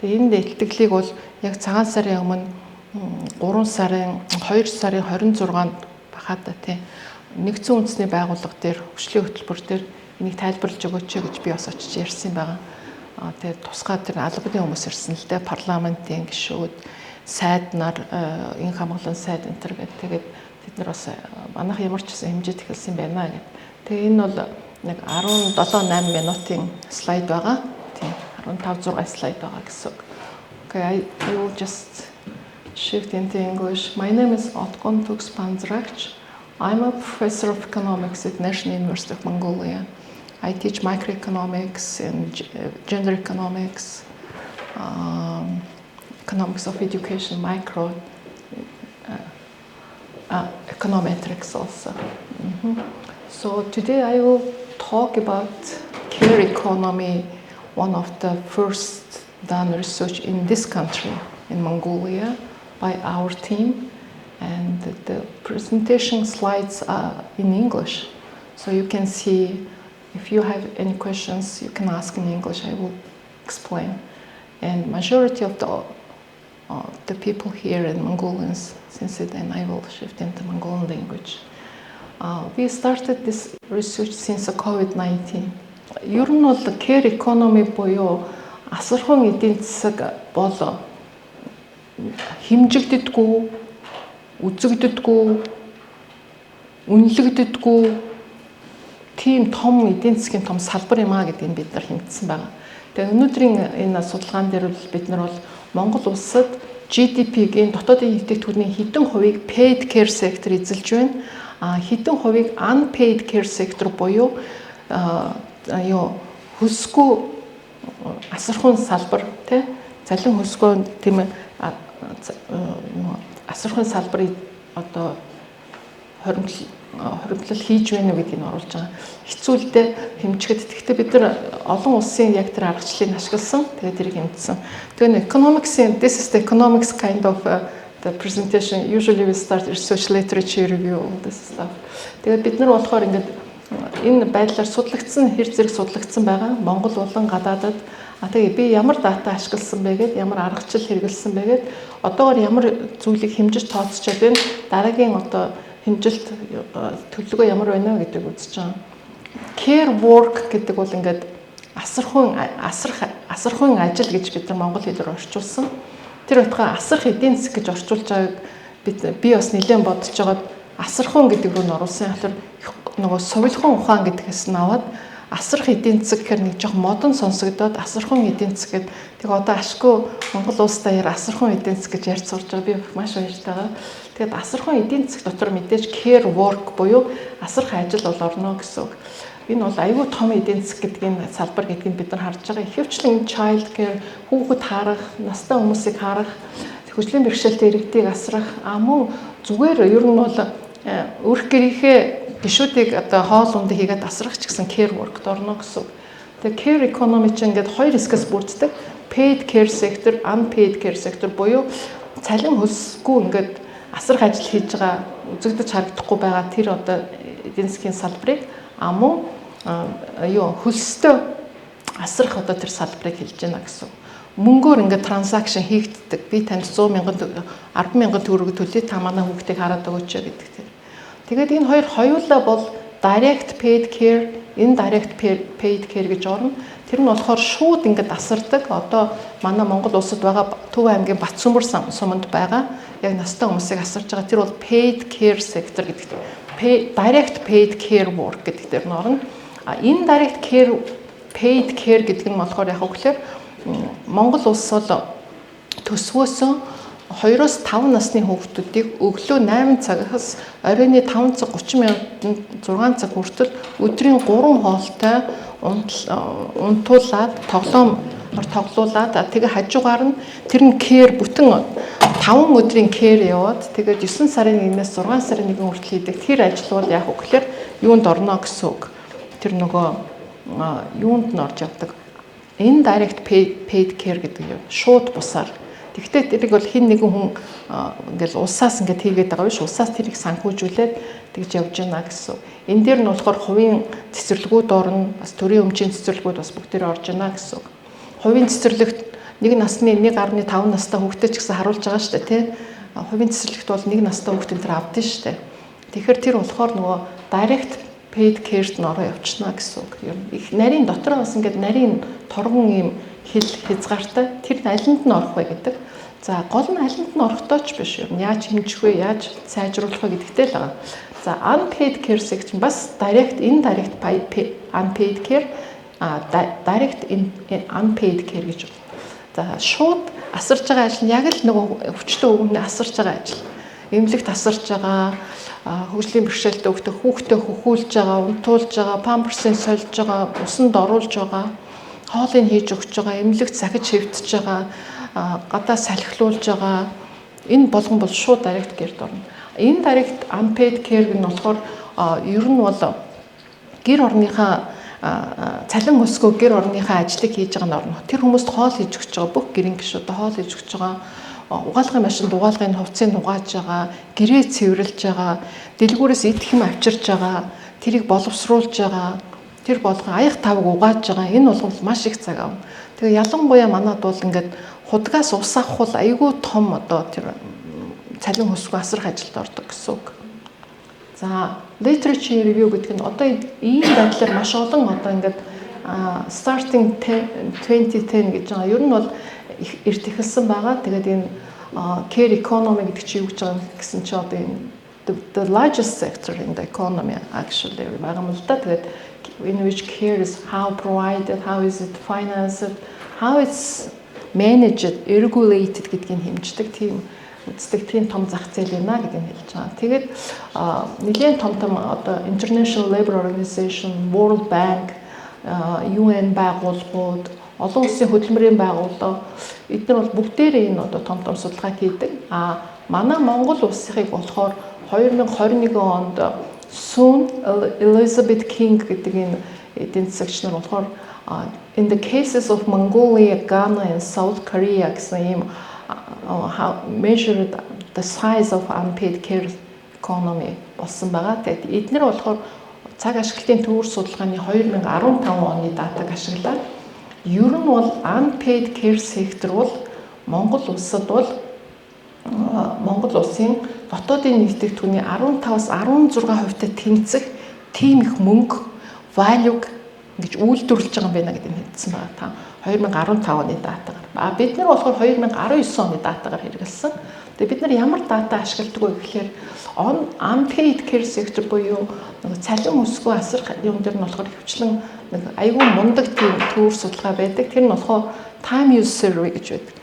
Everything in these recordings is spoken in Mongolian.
Тэгээ энэ илтгэлийг бол яг цагаан сарын өмнө 3 сарын 2 сарын 26-нд бахаа да, тий. Нэгдсэн Үндэсний Байгууллага дээр хөгжлийн хөтөлбөр дээр энийг тайлбарлаж өгөөч гэж би бас очиж ярьсан байгаа. Тэгээд тусгай тэр албаны хүмүүс ирсэн л дээ, парламентын гишүүд, сайд нар, инх хамгаалан сайд энэ тэр гэдэг. Тэгээд тэд нар бас манайх ямар ч гэсэн хэмжиж эхэлсэн байна гэд. Тэгээ энэ бол нэг 17 8 минутын слайд байгаа. Тийм, 15 6 слайд байгаа гэсэн үг. Okay, I will just shift into English. My name is Otgontugs Banzragch. I'm a professor of economics at National University of Mongolia. I teach microeconomics and gender economics, economics of education, micro econometrics also. So today I will talk about care economy, one of the first done research in this country, in Mongolia, by our team. And the presentation slides are in English. So you can see, if you have any questions, you can ask in English. I will explain. And majority of the people here in Mongolians, since then I will shift into Mongolian language. We started this research since COVID-19. Ер нь бол care economy буюу асархуйн эдийн засаг бол хэмжигддэггүй, үзэгддэггүй, үнэлэгддэггүй тийм том эдийн засгийн том салбар юм а гэдгийг бид нар хэмжсэн байгаа. Тэгээ өнөөдрийн энэ судалгаан дээр бол бид нар бол Монгол улсад GDP-гийн, дотоодын эвтэйхүүний хэдэн хувийг paid care sector эзэлж байна. А хэдэн хувийг unpaid care sector буюу юу хөлсгүй асархуйн салбар, тий, цалин хөлсгүй тийм асархуйн салбарыг одоо хоримтлал хийж байна уу гэдгийг нь оруулж байгаа. Хэцүү л дээ хэмжихэд. Гэхдээ бид нар олон улсын яг тэр аргачлалыг ашигласан. Тэгээд тэрийг хэмжсэн. Тэгэхээр economics, this is the economics kind of the presentation. Usually we start research literature review, all this stuff. Тэгээд бид нар болохоор ингээд энэ байдлаар судлагдсан, хэр зэрэг судлагдсан байгаа. Монгол болон гадаадад. А тэгээ би ямар дата ашигласан бэ гээд, ямар аргачлал хэрэглэсэн бэ гээд, одоогор ямар зүйлийг хэмжиж тооцчоод байна. Дараагийн одоо хэмжилт төлөвлөгөө ямар байна вэ гэдгийг үзэж байгаа. Care work гэдэг бол ингээд асархуйн асрах асархуйн ажил гэж бид нар монгол хэлээр орчуулсан. Тэр утгаа асрах эдийн засаг гэж орчуулж байгааг би бас нэлээд бодож байгаад асархуйн гэдэг рүү нь оруулсан. Тэгэхээр нөгөө сувилахын ухаан гэдгээс нь аваад асрах эдийн засаг гэхээр нэг жоох модон сонсогдоод асархуйн эдийн засаг гэдэг. Тэг одоо ашгүй Монгол улс даяар асархуйн эдийн засаг гэж ярьж сурч байгаа. Би маш баяртай байгаа. Тэгээд асархуйн эдийн засаг дотор мэдээж care work буюу асрах ажил бол орно гэсэн үг. Энэ бол айгүй том эдийн засаг гэдгийг, салбар гэдгийг бид нар харж байгаа. Ихэвчлэн child care, хүүхэд харах, настай хүмүүсийг харах, хөгжлийн бэрхшээлтэй иргэдийг асрах, а мөн зүгээр ер нь бол өрх гэрийнхээ гишүүдийг одоо хоол ундыг хийгээд асрах ч гэсэн care work-д орно гэсэн үг. Тэгээ care economy чинь ингээд хоёр хэсгээс бүрддэг. Paid care sector, unpaid care sector буюу цалин хөлсгүй ингээд асрах ажил хийж байгаа, үзэгдэж харагдахгүй байгаа тэр одоо эдийн засгийн салбарыг, а мөн юу хөлстэй асрах одоо тэр салбарыг хэлж байна гэсэн. Мөнгөөр ингээд transaction хийгддэг. Би танд 100 мянган, 10 мянган төгрөг төлөе, та манай хүүхдийг хараад өгөөч гэдэг тэр. Тэгээд энэ хоёр хоёулаа бол direct paid care, indirect paid care гэж орно. Тэр нь болохоор шууд ингээд асардаг. Одоо манай Монгол улсад байгаа Төв аймгийн Батсүмбэр суманд байгаа яг настай хүмүүсийг асарж байгаа. Тэр бол paid care sector гэдэг. Direct paid care work гэдэг дээр нь орно. А indirect care paid care гэдэг нь болохоор яг гэхээр Монгол улс бол төсвөөсөн 2-оос 5 насны хүүхдүүдийг өглөө 8 цагаас оройн 5 цаг 30 минутанд 6 цаг хүртэл өдрийн 3 хоолтой унтуулад, тоглоомор тоглуулад, тэгээ хажуугаар нь тэр нь care, бүтэн 5 өдрийн care яваад, тэгээд 9 сарын 1-ээс 6 сарын 1 хүртэл хийдэг тэр ажил бол яг үгээр юунд орно гэсэн үг. Тэр нөгөө юунд нь орж явдаг. Indirect paid care гэдэг юм. Шууд бусаар. Тэгэхдээ тэрийг бол хэн нэгэн хүн ингээл улсаас ингээд хийгээд байгаа биш. Улсаас тэрийг санхүүжүүлээд тэгж явж байна гэсэн. Энэ дээр нь болохоор хувийн цэцэрлэгүүд орно, бас төрийн өмчийн цэцэрлэгүүд бас бүгдээр орж байна гэсэн. Хувийн цэцэрлэгт Нэг насны 1.5 настай хүүхдэд ч гэсэн харуулж байгаа шүү дээ, тий. Хувийн цэцэрлэгт бол нэг настай хүүхд энэ тэр авдсан шүү дээ. Тэгэхээр тэр болохоор нөгөө direct paid care-т нь ороо явчихна гэсэн үг. Ер нь их нарийн дотроо бас ингээд нарийн торгон юм хил хязгаартай, тэр нь алинд нь орох вэ гэдэг. За, гол нь алинд нь орохдоо ч биш, ер нь яаж хэмжих вэ, яаж сайжруулах вэ гэдэгтэй л байгаа. За, unpaid care sector бас direct, indirect unpaid care, direct unpaid care гэж. За, шууд асарж байгаа ажил нь яг л нөгөө хүчтэй өвгөний асарж байгаа ажил. Эмнэлэгт асарж байгаа, хөгжлийн бэрхшээлтэй хүүхдээ хүүхдээ хөхүүлж байгаа, унтуулж байгаа, памперсыг сольж байгаа, усанд оруулж байгаа, хоолыг хийж өгч байгаа, эмнэлэгт сахиж хэвтэж байгаа, гадаа салхилуулж байгаа. Энэ болгон бол шууд direct care-д орно. Indirect unpaid care нь болохоор ер нь бол гэр орныхаа цалин өсгөө гэр орныхаа ажлыг хийж байгаа нь орно. Тэр хүмүүст хоол хийж өгч байгаа, бүх гэрийн гишүүдээ хоол хийж өгч байгаа, угаалгын машинд угаалгын хувцсыг угааж байгаа, гэрээ цэвэрлж байгаа, дэлгүүрээс идэх юм авчирж байгаа, тэрийг боловсруулж байгаа, тэр болгон аяг тавг угааж байгаа. Энэ болгон маш их цаг авна. Тэгээ ялангуяа манад бол ингээд худгаас ус авах бол айгүй том одоо тэр цалин өсгөө асрах ажилд ордог гэсэн үг. За, literature review гэдэг нь одоо ийм байдлаар маш олон одоо ингээд starting 2010 гэж байгаа. Ер нь бол эрт эхэлсэн байгаа. Тэгээд энэ care economy гэдэг чинь юу гэж байгаа гэсэн чи одоо энэ the largest sector in the economy actually байгаа юм л да. Тэгээд in which care is how provided, how is it financed, how it's managed, regulated гэдгийг хэмждэг тийм үздэг тийм том зах зээл байна гэдгийг хэлж байгаа. Тэгээд нэлээд том том одоо International Labour Organization, World Bank, UN байгууллагууд, олон улсын хөдөлмөрийн байгууллага, эдгээр бол бүгдээрээ энэ одоо том том судалгааг хийдэг. А манай Монгол улсынхыг болохоор 2021 онд Soon Elizabeth King гэдэг энэ эдийн засагч нар болохоор "In the cases of Mongolia, Ghana and South Korea" гэсэн ийм how measured the size of unpaid care economy болсон байгаа. Тэгээд эднэр болохоор цаг ашиглалтын төвөр судалгааны 2015 оны датаг ашиглаад ер нь бол unpaid care sector бол Монгол улсад бол Монгол улсын дотоодын нэгтгэгдхүүний 15-аас 16% тэнцэх тийм их мөнгө value ингэж үйлдвэрлэж байгаа юм байна гэдэг нь хэлсэн байгаа. Та 2015 оны датагаар. А бид нар болохоор 2019 оны датагаар хэрэглэсэн. Тэгээ бид нар ямар дата ашигладаг вэ гэхээр unpaid care sector буюу нэг цалин өсгөө асрах юм дээр нь болохоор ихэвчлэн нэг айгүй мундаг тийм төвөр судалгаа байдаг. Тэр нь болохоор time use survey гэж байдаг.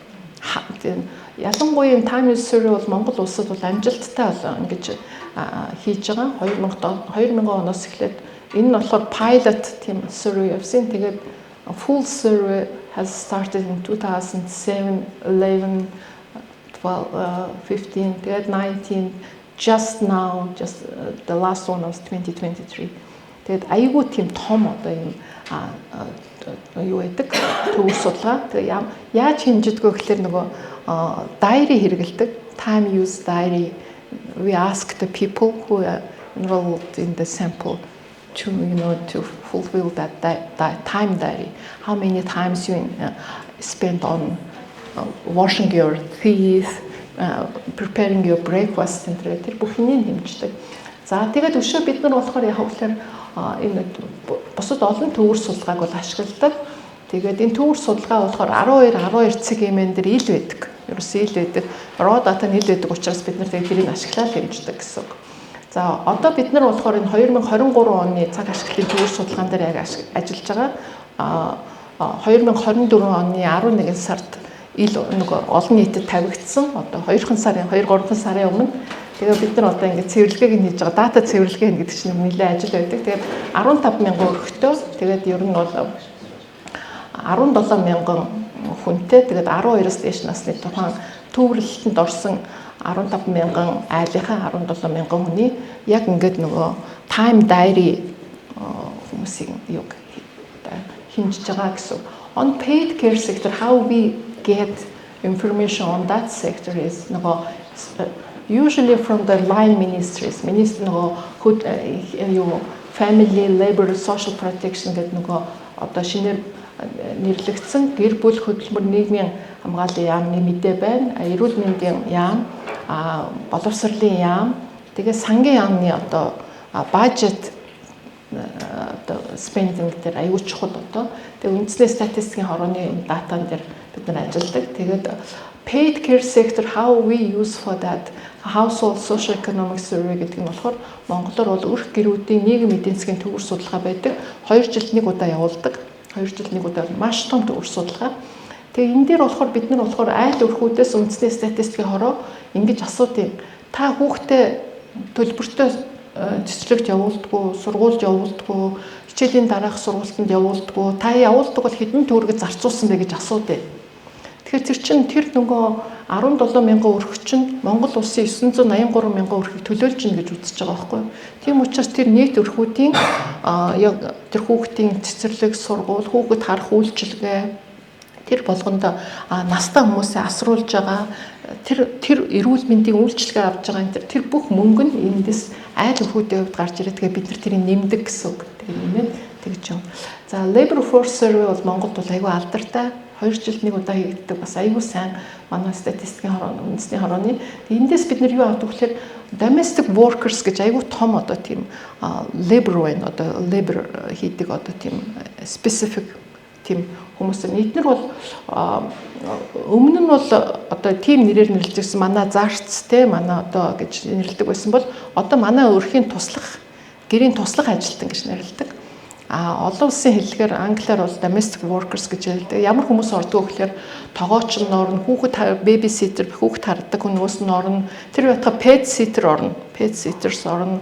Тийм, ялангуяа time use survey бол Монгол улсад бол амжилттай бол ингэж хийж байгаа. 2000 оноос эхлээд энэ нь болохоор pilot тийм survey явсан. Тэгээд full survey has started in 2007, 11, 12, 15, тэгээд 19, just now, just the last one was 2023. Тэгээд айгүй тийм том одоо юм юу байдаг, төвөр судалгаа. Тэгээ яаж хэмждэг вэ гэхээр нөгөө diary хэрэглэдэг. Time use diary. We ask the people who are enrolled in the sample to you know to fulfill that time diary. How many times you spend on washing your teeth, preparing your breakfast энэ тэр бүхнийг хэмждэг. За, тэгээд өшөө бид нар болохоор яг гэхээр энэ бусад олон төвөр судалгааг бол ашигладаг. Тэгээд энэ төвөр судалгаа болохоор 12 12 цэг эмэн дээр ил байдаг. Ерөөсөө ил байдаг. Raw data нь ил байдаг учраас бид нар тэгээд тэрийг ашиглаад хэмждэг гэсэн үг. За, одоо бид нар болохоор энэ 2023 оны цаг ашиглалтын төвөр судалгаан дээр яг ажиллаж байгаа. А 2024 оны 11 сард ил нөгөө олон нийтэд тавигдсан. Одоо 2 сарын 2 3 сарын өмнө. Тэгээ бид нар одоо ингээд цэвэрлэгээг нь хийж байгаа. Дата цэвэрлэгээ гэдэг чинь нэлээд ажил байдаг. Тэгээд 15 мянган өрхтөө, тэгээд ер нь бол 17 мянган хүнтэй, тэгээд 12-оос дээш насны тухайн төвөрлөлтөнд орсон 15 мянган айлынхаа 17 мянган хүний яг ингээд нөгөө time diary хүмүүсийн юг хэмжиж байгаа гэсэн. On paid care sector, how we get information on that sector is нөгөө usually from the line ministries, minister нөгөө юу family, labor, social protection гэдэг нөгөө одоо шинээр нэрлэгдсэн гэр бүл, хөдөлмөр, нийгмийн хамгааллын яамны мэдээ байна. Эрүүл мэндийн яам, боловсролын яам, тэгээ сангийн яамны одоо budget, одоо spending дээр аюул чухал одоо. Тэгээ үндэсний статистикийн хорооны data-н дээр бид нар ажилладаг. Тэгээд paid care sector, how we use for that household social economic survey гэдэг нь болохоор монголоор бол өрх гэрүүдийн нийгэм эдийн засгийн төвөр судалгаа байдаг. 2 жилд нэг удаа явуулдаг. 2 жилд нэг удаа маш том төвөр судалгаа. Тэгээ энэ дээр болохоор бид нар болохоор айл өрхүүдээс үндэсний статистикийн хороо ингэж асуудیں۔ Та хүүхдээ төлбөртэй цэцэрлэгт явуулдаггүй, сургуульд явуулдаггүй, хичээлийн дараах сургалтанд явуулдаггүй. Та явуулдаг бол хэдэн төгрөг зарцуулсан бэ гэж асуудیں۔ Тэгэхээр тэр чинь тэр нөгөө 17 мянган өрх чинь Монгол улсын 983 мянган өрхийг төлөөлж гин гэж үзэж байгаа байхгүй юу. Тийм учраас тэр нийт өрхүүдийн яг тэр хүүхдийн цэцэрлэг, сургууль, хүүхэд харах үйлчилгээ, тэр болгонд настай хүмүүсээ асруулж байгаа тэр тэр эрүүл мэндийн үйлчилгээ авч байгаа энэ тэр бүх мөнгө нь эндээс айл өрхүүдийн хувьд гарч ирээд, тэгээ бид нар тэрийг нэмдэг гэсэн үг. Тэгээ нэмээд тэгж юм. За, labor force survey бол Монголд бол айгүй алдартай. 2 жилд нэг удаа хийгддэг, бас айгүй сайн манай статистикийн хороо, үндэсний хорооны. Эндээс бид нар юу авдаг гэхээр domestic workers гэж айгүй том одоо тийм labor байна. Одоо labor хийдэг одоо тийм specific тийм хүмүүс. Эднэр бол өмнө нь бол одоо тийм нэрээр нэрлэжсэн, манай зарц те, манай одоо гэж нэрлэдэг байсан бол одоо манай өрхийн туслах, гэрийн туслах ажилтан гэж нэрлэдэг. А олон улсын хэллэгээр, англиар бол domestic workers гэж хэлдэг. Ямар хүмүүс ордог вэ гэхээр тогооч нь орно, хүүхэд baby sitter, хүүхэд хардаг хүмүүс нь орно. Тэр байтугай pet sitter орно. Pet sitters орно.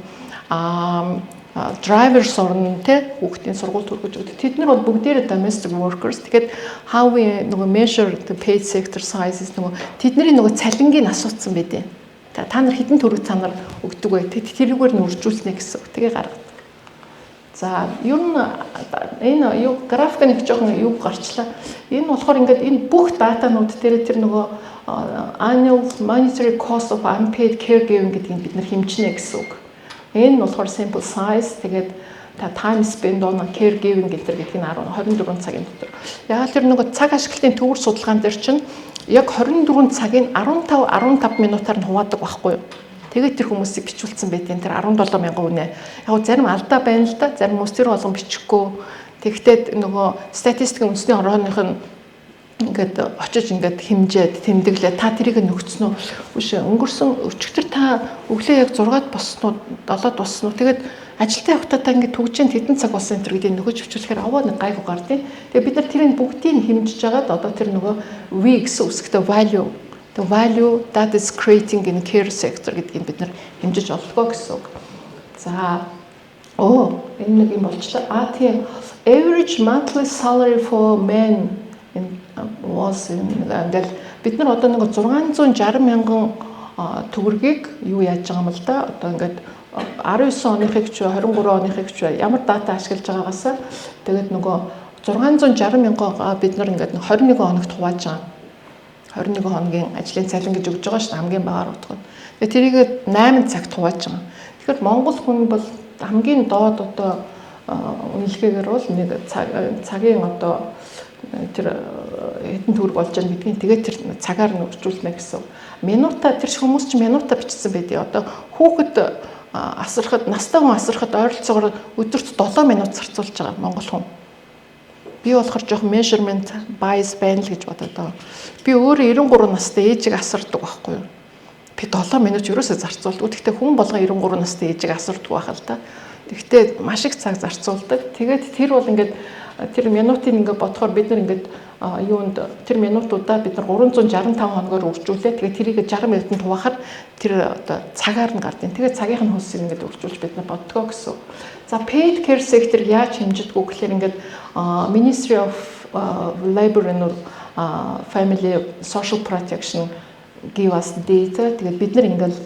Drivers орно те, хүүхдийн сургууль түргэж өгдөг. Тэд нар бол бүгдээрээ domestic workers. Тэгэхээр how we нөгөө measure the paid sector sizes, нөгөө тэдний нөгөө цалингийг асууцсан байдیں۔ Та нар хэдэн төгрөг цанаар өгдөг вэ? Тэрүүгээр нь үржүүлнэ гэсэн үг. Тэгээ гаргадаг. За, ер нь энэ юу график нэг жоохон юу гарчлаа. Энэ болохоор ингээд энэ бүх data-нууд дээр тэр нөгөө annual monetary cost of unpaid caregiving гэдгийг бид нар хэмжинэ гэсэн үг. Энэ нь болохоор sample size, тэгээд та time spent on caregiving гэдэг нь 10 24 цагийн дотор. Яг тэр нөгөө цаг ашиглалтын төвөр судалгаан дээр чинь яг 24 цагийг 15 15 минутаар нь хуваадаг байхгүй юу? Тэгээд тэр хүмүүсийг бичүүлсэн байдیں۔ Тэр 17 мянган хүнээ. Яг зарим алдаа байна л да. Зарим хүмүүс тэр болгон бичихгүй. Тэгэхдээ нөгөө статистикийн үндэсний хорооных нь ингээд очиж ингээд хэмжээд тэмдэглээ, та тэрийг нөхцсөн үү? Биш, өнгөрсөн өчигдөр та өглөө яг 6-ад боссон уу, 7-д боссон уу, тэгээд ажилдаа явахдаа та ингээд түгжээнд хэдэн цаг болсон энэ гэдгийг нөхөж өвчлөхээр аваа нэг гайгүй гардыг. Тэгээд бид нар тэрийг бүгдийг хэмжиж хагаад одоо тэр нөгөө V гэсэн үсгтээ value, the value that is creating in care sector гэдгийг бид нар хэмжиж олдгоо гэсэн үг. За, оо, энэ нэг юм болчлоо. А тийм, average monthly salary for men in was ингээл бид нар одоо нэг 660 мянган төгрөгийг юу яаж байгаа юм л да. Одоо ингээд 19 оныхыг ч 23 оныхыг ч ямар data ашиглаж байгаагаас тэгээд нөгөө 660 мянган бид нар ингээд 21 хоногт хувааж байгаа. 21 хоногийн ажлын цалин гэж өгж байгаа шүү дээ, хамгийн багаар утгад. Тэгээд тэрийг 8 цагт хувааж байгаа. Тэгэхээр Монгол хүн бол хамгийн доод одоо үнэлгээгээр бол нэг цагийн одоо тэр хэдэн төгрөг болж байгаа гэдгийг тэгээд тэр цагаар нь үржүүлнэ гэсэн. Минута тэр хүмүүс чинь минута бичсэн байдیں۔ Одоо хүүхэд асрахад, настай хүн асрахад ойролцоогоор өдөрт 7 минут зарцуулж байгаа монгол хүн. Би болохоор жоохон measurement bias байна л гэж бодоод байгаа. Би өөрөө 93 настай ээжийг асардаг байхгүй юу? Би 7 минут ерөөсөө зарцуулдаг. Гэхдээ хүн болгон 93 настай ээжийг асардаг байх л та. Тэгвэл маш их цаг зарцуулдаг. Тэгээд тэр бол ингээд тэр минутыг ингээд бодохоор бид нар ингээд юунд тэр минутуудаа бид нар 365 хоногоор үржүүлээ. Тэгээд тэрийг 60 минутанд хуваахаар тэр одоо цагаар нь гардیں۔ Тэгээд цагийнх нь хөлсийг ингээд үржүүлж бид нар боддгоо гэсэн. За, paid care sector яаж хэмжидэггүй гэхээр ингээд Ministry of Labor and Family Social Protection give us data. Тэгээд бид нар ингээд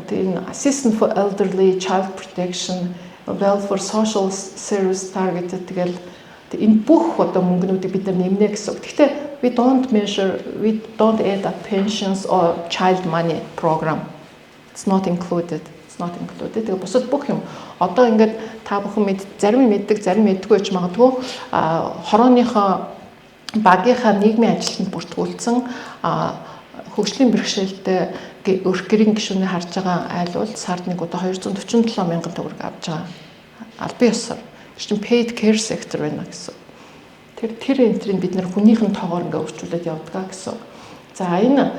энэ assistant for elderly, child protection, welfare, social service targeted, тэгэл энэ бүх одоо мөнгнүүдийг бид нар нэмнэ гэсэн үг. Гэхдээ we don't measure, we don't add up pensions or child money program. It's not included. It's not included. Тэгээ бусад бүх юм одоо ингээд та бүхэн мэд, зарим мэддэг, зарим мэддэггүй ч магадгүй, хорооныхоо Багийнхаа нийгмийн ажилтнанд бүртгүүлсэн, хөгжлийн бэрхшээлтэй өрх гэрийн гишүүний харж байгаа айл бол сард нэг удаа 247 мянган төгрөг авч байгаа. Албан ёсоор. Тэр чинь paid care sector байна гэсэн. Тэр энтрийг бид нар хүнийх нь тоогоор ингээ өөрчүүлээд явдаг гэсэн. За, энэ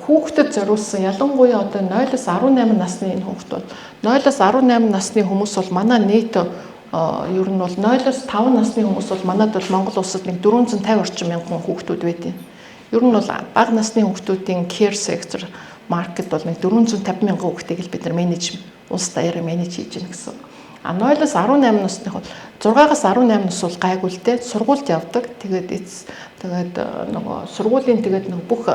хүүхдэд зориулсан, ялангуяа одоо 0-оос 18 насны энэ хүүхд бол, 0-оос 18 насны хүмүүс бол манай нийт ер нь бол 0-оос 5 насны хүмүүс бол манад бол Монгол улсад нэг 450 орчим мянган хүүхдүүд байдаг. Ер нь бол бага насны хүүхдүүдийн care sector market бол нэг 450 мянган хүүхдийг л бид нар manage, улс даяараа manage хийж байна гэсэн. А 0-оос 18 насных бол, 6-аас 18 нас бол гайгүй л дээ, сургуульд явдаг. Тэгээд нөгөө сургуулийн, тэгээд нөгөө бүх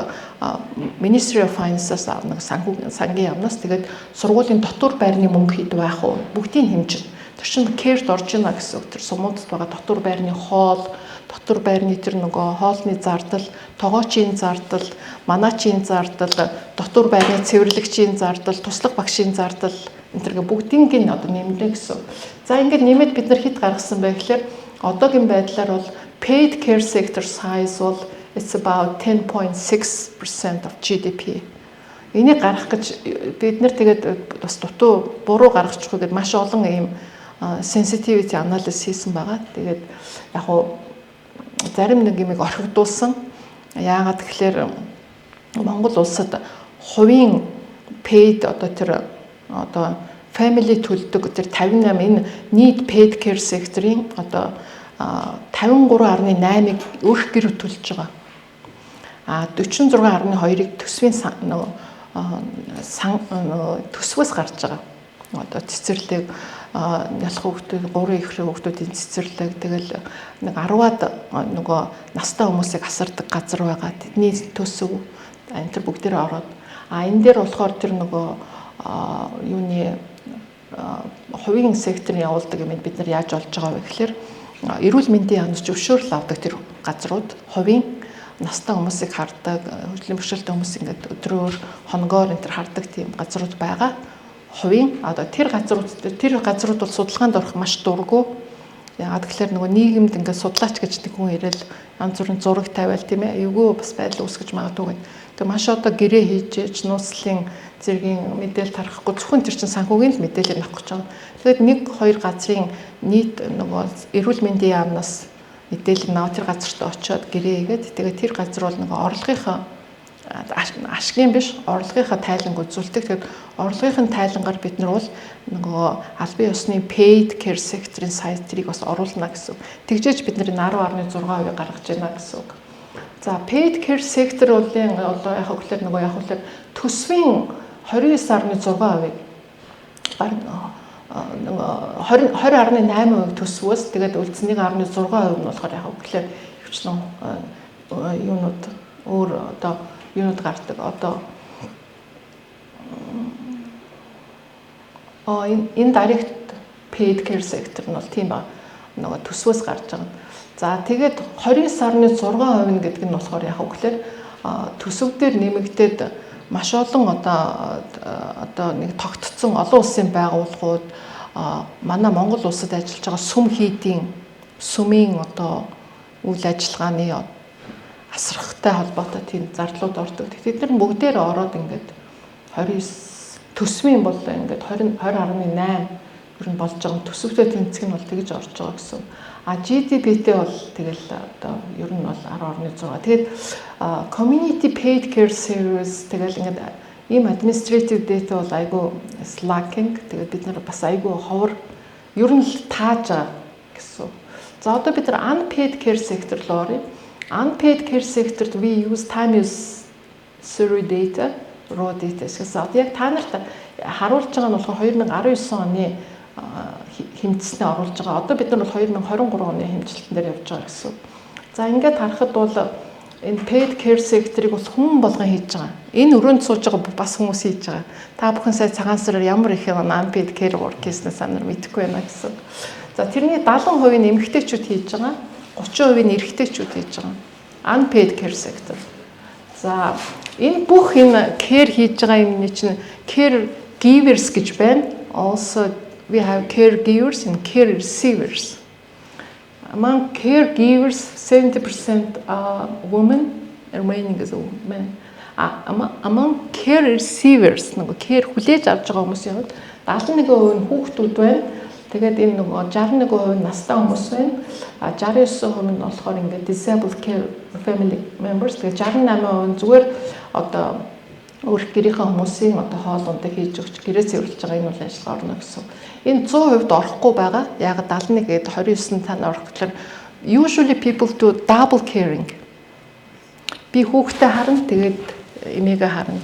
Ministry of Finance-аас, нэг санхүү сангийн яамнаас, тэгээд сургуулийн дотор байрны мөнгө хэд байх вэ? Бүгдийг хэмжинэ. Тэр чинь care-д орж байна гэсэн үг. Тэр сумуудад байгаа дотор байрны хоол, дотор байрны тэр нөгөө хоолны зардал, тогоочийн зардал, манаачийн зардал, дотор байрны цэвэрлэгчийн зардал, туслах багшийн зардал энэ тэргээ бүгдийг нь одоо нэмнэ гэсэн. За, ингээд нэмээд бид нар хэд гаргасан бэ гэхээр одоогийн байдлаар бол paid care sector size бол it's about 10.6% of GDP. Энийг гаргах гэж бид нар тэгээд бас дутуу буруу гаргачихгүй гэдээ маш олон ийм sensitivity analysis хийсэн байгаа. Тэгээд яг уу зарим нэг юмыг орхигдуулсан. Яагаад гэхээр Монгол улсад хувийн paid, одоо тэр одоо family төлдөг тэр 58, энэ нийт paid care sector-ын одоо 53.8-ыг өрх гэр төлж байгаа. А 46.2-ыг төсвийн нөгөө сан төсвөөс гарч байгаа. Одоо цэцэрлэг, нялх хүүхдүүд, гурван ихрийн хүүхдүүдийн цэцэрлэг, тэгэл нэг 10-аад нөгөө настай хүмүүсийг асардаг газар байгаа. Тэдний төсөв энэ төр бүгдээрээ ороод, а энэ дээр болохоор тэр нөгөө юуны хувийн секторын явуулдаг юм бид нар яаж олж байгаа вэ гэхээр эрүүл мэндийн яамнаас зөвшөөрөл авдаг тэр газрууд, хувийн настай хүмүүсийг хардаг, хөгжлийн бэрхшээлтэй хүмүүс ингээд өдрөөр, хоногоор энэ төр хардаг тийм газрууд байгаа. Хувийн одоо тэр газрууд бол судалгаанд орох маш дургүй. Яагаад гэхээр нөгөө нийгэмд ингээд судлаач гэж нэг хүн ирээл янз бүрийн зураг тавиал, тийм ээ, эвгүй бас байдал үүсгэж магадгүй гэдэг. Тэгээ маш одоо гэрээ хийж ээж нууцлалын зэргийн мэдээлэл тарахгүй, зөвхөн тэр чинь санхүүгийн л мэдээлэл авах гэж байгаа. Тэгээд нэг хоёр газрын нийт нөгөө эрүүл мэндийн яамнаас мэдээлэл наа тэр газарт очиод гэрээ хийгээд, тэгээд тэр газар бол нөгөө орлогынхаа, ашигын биш, орлогынхаа тайланг үзүүлдэг. Тэгээд орлогын тайлангаар бид нар бол нөгөө албан ёсны paid care sector-ын size-ыг бас оруулна гэсэн. Тэгжээж бид нар 10.6% гаргаж байна гэсэн үг. За, paid care sector болын одоо яг хөглөр нөгөө яг хөглөр төсвийн 29.6%-ыг, баг нөгөө 20 20.8% төсвөөс, тэгээд үлдсэн 1.6% нь болохоор яг хөглөр хвчлэн юунууд, өөр одоо юунууд гардаг. Одоо энэ indirect paid care sector нь бол тийм ба нөгөө төсвөөс гарч байгаа. За, тэгээд 29.6% нь гэдэг нь болохоор яг үгээр төсөв дээр нэмэгдээд маш олон одоо нэг тогтцсон олон улсын байгууллагууд, манай Монгол улсад ажиллаж байгаа сүм хийдийн, сүмийн одоо үйл ажиллагааны асрахтай холбоотой тийм зардлууд ордог. Тэд нар бүгдээр ороод ингээд 29 төсвийн бол ингээд 20 20.8 ер нь болж байгаа. Төсөвтэй тэнцэх нь бол тэгж орж байгаа гэсэн. А GDP-тэй бол тэгэл одоо ер нь бол 10.6. Тэгээд community paid care service, тэгэл ингээд ийм administrative data бол айгүй lacking. Тэгээд бид нар бас айгүй ховор, ер нь л тааж байгаа гэсэн. За, одоо бид нар unpaid care sector руу оръё. Unpaid care sector we use time use survey data, raw data гэсэн. Одоо яг та нарт харуулж байгаа нь болохоор 2019 оны хэмжснээ оруулж байгаа. Одоо бид нар бол 2023 оны хэмжилтэн дээр явж байгаа гэсэн. За, ингээд харахад бол энэ paid care sector-ыг бас хүн болгон хийж байгаа. Энэ өрөөнд сууж байгаа бас хүмүүс хийж байгаа. Та бүхэн сая цагаан сараар ямар их юм unpaid care work хийснээ са нар мэдэхгүй байна гэсэн. За, тэрний 70% нь эмэгтэйчүүд хийж байгаа. 30% нь эрэгтэйчүүд хийж байгаа. Unpaid care sector. За, энэ бүх энэ care хийж байгаа юмны чинь care givers гэж байна. Also we have care givers and care receivers. Among caregivers, 70% are women, remaining is men. Among care receivers, нөгөө care хүлээж авч байгаа хүмүүсийн хувьд 71% нь хүүхдүүд байна. Тэгээд энэ нөгөө 61% нь настай хүмүүс байна. А 69% нь болохоор ингээд disabled care family members. Тэгээд 68% нь зүгээр одоо өөр гэрийнхээ хүмүүсийн одоо хоол ундаа хийж өгч, гэрээ цэвэрлэж байгаа, энэ бол ажиллагаа орно гэсэн. Энэ 100% орохгүй байгаа. Яг 71 гээд 29 тань орох гэхээр usually people do double caring. Би хүүхдээ харна, тэгээд эмээгээ харна.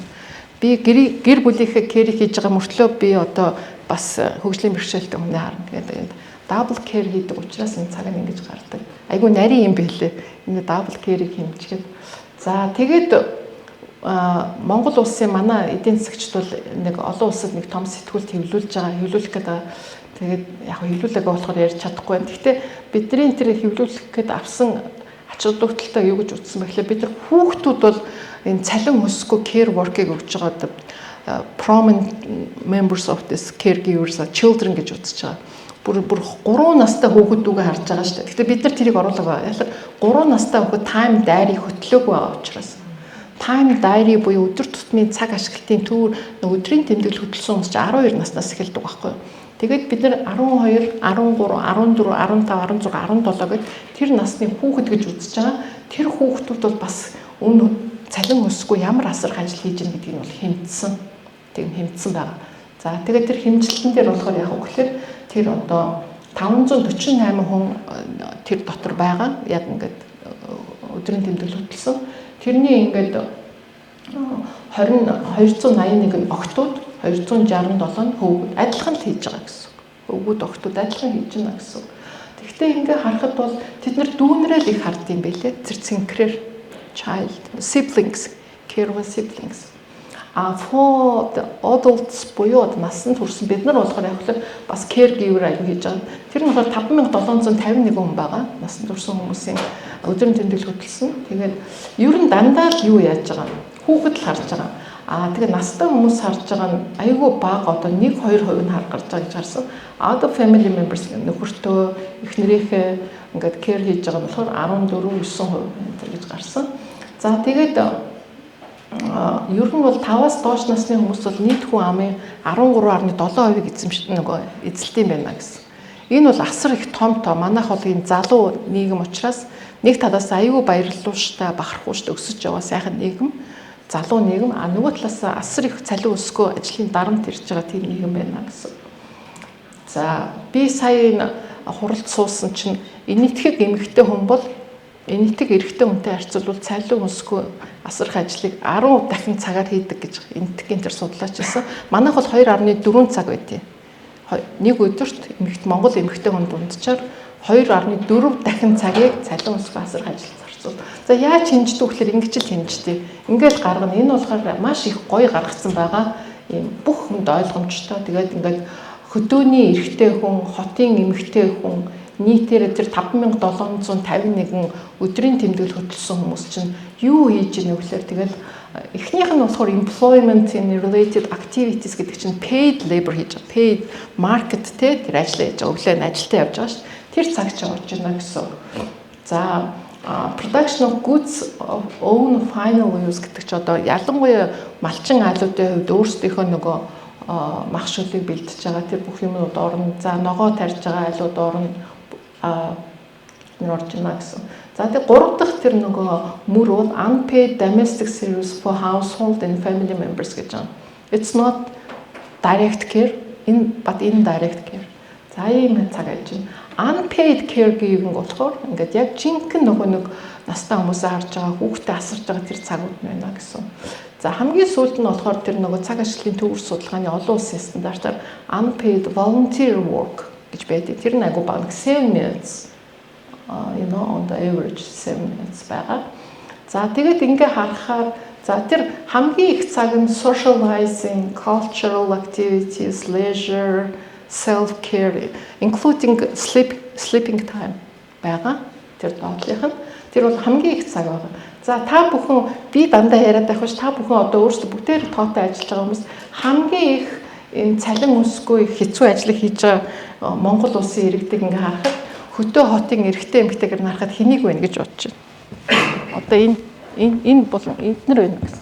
Би гэр бүлийнхээ care хийж байгаа мөртлөө би одоо бас хөгжлийн бэрхшээлтэй хүнээ харна гэдэг. Double care хийдэг учраас энэ цаг нь ингэж гардаг. Айгүй нарийн юм билээ. Энэ double care-ийг хэмжихэд. За, тэгээд Монгол улсын манай эдийн засагчид бол нэг олон улсад нэг том сэтгүүлд хэвлүүлж байгаа, хэвлүүлэх гэдэг. Тэгээд яг хэвлүүлээгээ болохоор ярьж чадахгүй байна. Гэхдээ бидний тэр хэвлүүлэх гээд авсан ач холбогдолтой юу гэж үзсэн бэ гэхлээр бид нар хүүхдүүд бол энэ цалин хөлсгүй care work-ыг өгж байгаа prominent members of this caregivers are children гэж үзэж байгаа. Бүр 3 настай хүүхдүүдээ харж байгаа шүү дээ. Гэхдээ бид нар тэрийг оруулаагүй байгаа. Яг 3 настай хүүхэд time diary хөтлөөгүй байгаа учраас, time diary буюу өдөр тутмын цаг ашиглалтын төвөр, өдрийн тэмдэглэл хөтөлсөн хүмүүс чинь 12 наснаас эхэлдэг байхгүй юу? Тэгээд бид нар 12, 13, 14, 15, 16, 17 гэд тэр насны хүүхэд гэж үзэж байгаа. Тэр хүүхдүүд бол бас үн цалин хөлсгүй ямар асарх ажил хийж байгаа гэдгийг нь бол хэмжсэн. Тийм хэмжсэн байгаа. За, тэгээд тэр хэмжилтэн дээр болохоор яг үгээр тэр одоо 548 хүн тэр дотор байгаа. Яг ингээд өдрийн тэмдэглэл хөтөлсөн. Тэрний ингээд 20 281 нь охидууд, 267 нь хөвгүүд, адилхан л хийж байгаа гэсэн. Хөвгүүд, охидууд адилхан хийж байна гэсэн. Тэгэхдээ ингээ харахад бол тэд нар дүүнрээ л их хардсан юм билээ. Тэр цэнхрээр child siblings, care with siblings. А for the adults буюу насанд хүрсэн бид нар болохоор яг л бас caregiver аягүй хийж байгаа. Тэр нь болохоор 5751 хүн байгаа. Насанд хүрсэн хүмүүсийн өдрийн тэмдэглэл хөтөлсөн. Тэгээд ер нь дандаа л юу яаж байгаа? Хүүхэд л харж байгаа. Аа, тэгээ настай хүмүүс харж байгаа нь айгүй бага, одоо 1 2% нь хар гарч байгаа гэж харсан. Other family members, нөхөртөө, эхнэрийнхээ ингээд care хийж байгаа нь болохоор 14 9% энэ гэж гарсан. За, тэгээд ер нь бол 5-аас доош насны хүмүүс бол нийт хүн амын 13.7%-ийг эзэмш нөгөө эзэлдэг юм байна гэсэн. Энэ бол асар их том тоо. Манайх бол ийм залуу нийгэм учраас нэг талаас аюу баярлалууштай, бахархууштай өсөж яваа сайхан нийгэм, залуу нийгэм, а нөгөө талаас асар их цалин өсгөө ажлын дарамт ирж байгаа тийм нийгэм байна гэсэн. За, би сая энэ хуралд суусан чинь энэтхэг эмэгтэй хүн бол энэтхэг эрэгтэй хүнтэй харьцуулбал цалин өсгөө асарх ажлыг 10 дахин цагаар хийдэг гэж энэтхэгийн тэр судлаач байсан. Манайх бол 2.4 цаг байдیں۔ Нэг өдөрт эмэгт Монгол эмэгтэй хүн дунджаар 2.4 дахин цагийг цалин өсгөө асарх ажил зарцуул. За, яаж хэмждэг вэ гэхээр ингэж л хэмждэг. Ингээл гаргана. Энэ болохоор маш их гоё гаргацсан байгаа. Ийм бүх хүнд ойлгомжтой. Тэгээд ингээд хөдөөний эрэгтэй хүн, хотын эмэгтэй хүн, нийтээр тэр 5751 өдрийн тэмдэглэл хөтөлсөн хүмүүс чинь юу хийж ийнэ гэхээр тэгэл эхнийх нь болохоор employment in related activities гэдэг чинь paid labor хийж байгаа. Paid market те, тэр ажиллаа хийж байгаа. Өглөө нь ажилдаа явж байгаа шүү. Тэр цаг чи орж ирнэ гэсэн. За, production of goods of own final use гэдэг чи одоо ялангуяа малчин айлуудын хувьд өөрсдийнхөө нөгөө мах шөлийг бэлдэж байгаа тэр бүх юмнууд орно. За, ногоо тарьж байгаа айлууд орно, орж байна гэсэн. За, тэгээ гурав дахь тэр нөгөө мөр бол unpaid domestic service for household and family members гэж байна. It's not direct care in but indirect care. За, ийм цаг аж байна. Unpaid caregiving болохоор ингээд яг жинхэнэ нөгөө нэг настай хүмүүсээ харж байгаа, хүүхдээ асарч байгаа тэр цагууд нь байна гэсэн. За, хамгийн сүүлд нь болохоор тэр нөгөө цаг ашиглалтын төвөр судалгааны олон улсын стандартаар unpaid volunteer work гэж байдаг. Тэр нь айгүй бага, 7 minutes, on the average 7 minutes байгаа. За, тэгээд ингээ харахаар, за, тэр хамгийн их цаг нь socializing, cultural activities, leisure, self care, including sleeping time байгаа. Тэр доотлих нь тэр бол хамгийн их цаг байгаа. За, та бүхэн, би дандаа яриад байх биш, та бүхэн одоо өөрсдөө бүгдээр тоотой ажиллаж байгаа хүмүүс, хамгийн их энэ цалин өсгүй хэцүү ажлыг хийж байгаа Монгол улсын иргэдийг ингээ харахад Хөдөө хотын эрэгтэй, эмэгтэйгээр харахад хэнийг вэ гэж бодож байна. Одоо энэ бол эднэр байна гэсэн.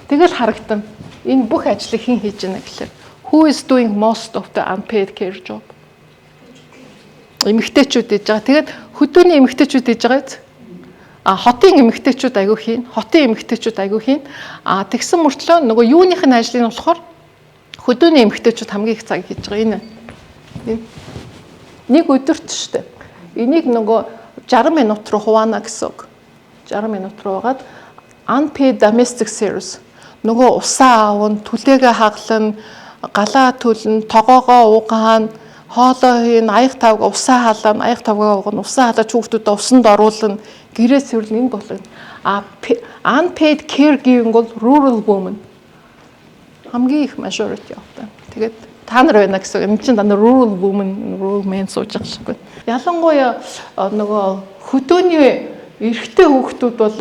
Тэгэл харагдана. Энэ бүх ажлыг хэн хийж байна гэхээр, who is doing most of the unpaid care job? Эмэгтэйчүүд хийж байгаа. Тэгээд хөдөөний эмэгтэйчүүд хийж байгаа биз? А хотын эмэгтэйчүүд айгүй хийн. Хотын эмэгтэйчүүд айгүй хийн. А тэгсэн мөртлөө нөгөө юуных нь ажлыг нь болохоор хөдөөний эмэгтэйчүүд хамгийн их цаг хийж байгаа. Энэ нэг өдөрт штэ. Энийг нөгөө 60 минут руу хуваана гэсэн үг. 60 минут руу байгаад unpaid domestic service, нөгөө усаа аавна, түлээгээ хаглана, галаа түлнэ, тогоогоо угаана, хоолоо хийн, аяг тавга усаа халаана, аяг тавгаа угаана, усаа халаач хүүхдүүдэд усанд оруулна, гэрээ цэвэрлэн, энэ болно. А unpaid caregiving бол rural woman хамгийн их majority of them. Тэгээд та нар байна гэсэн. Энэ чинь дандаа rural woman, rural man сууж байгаа шиг байна. Ялангуяа нөгөө хөдөөний эрэгтэй хүүхдүүд бол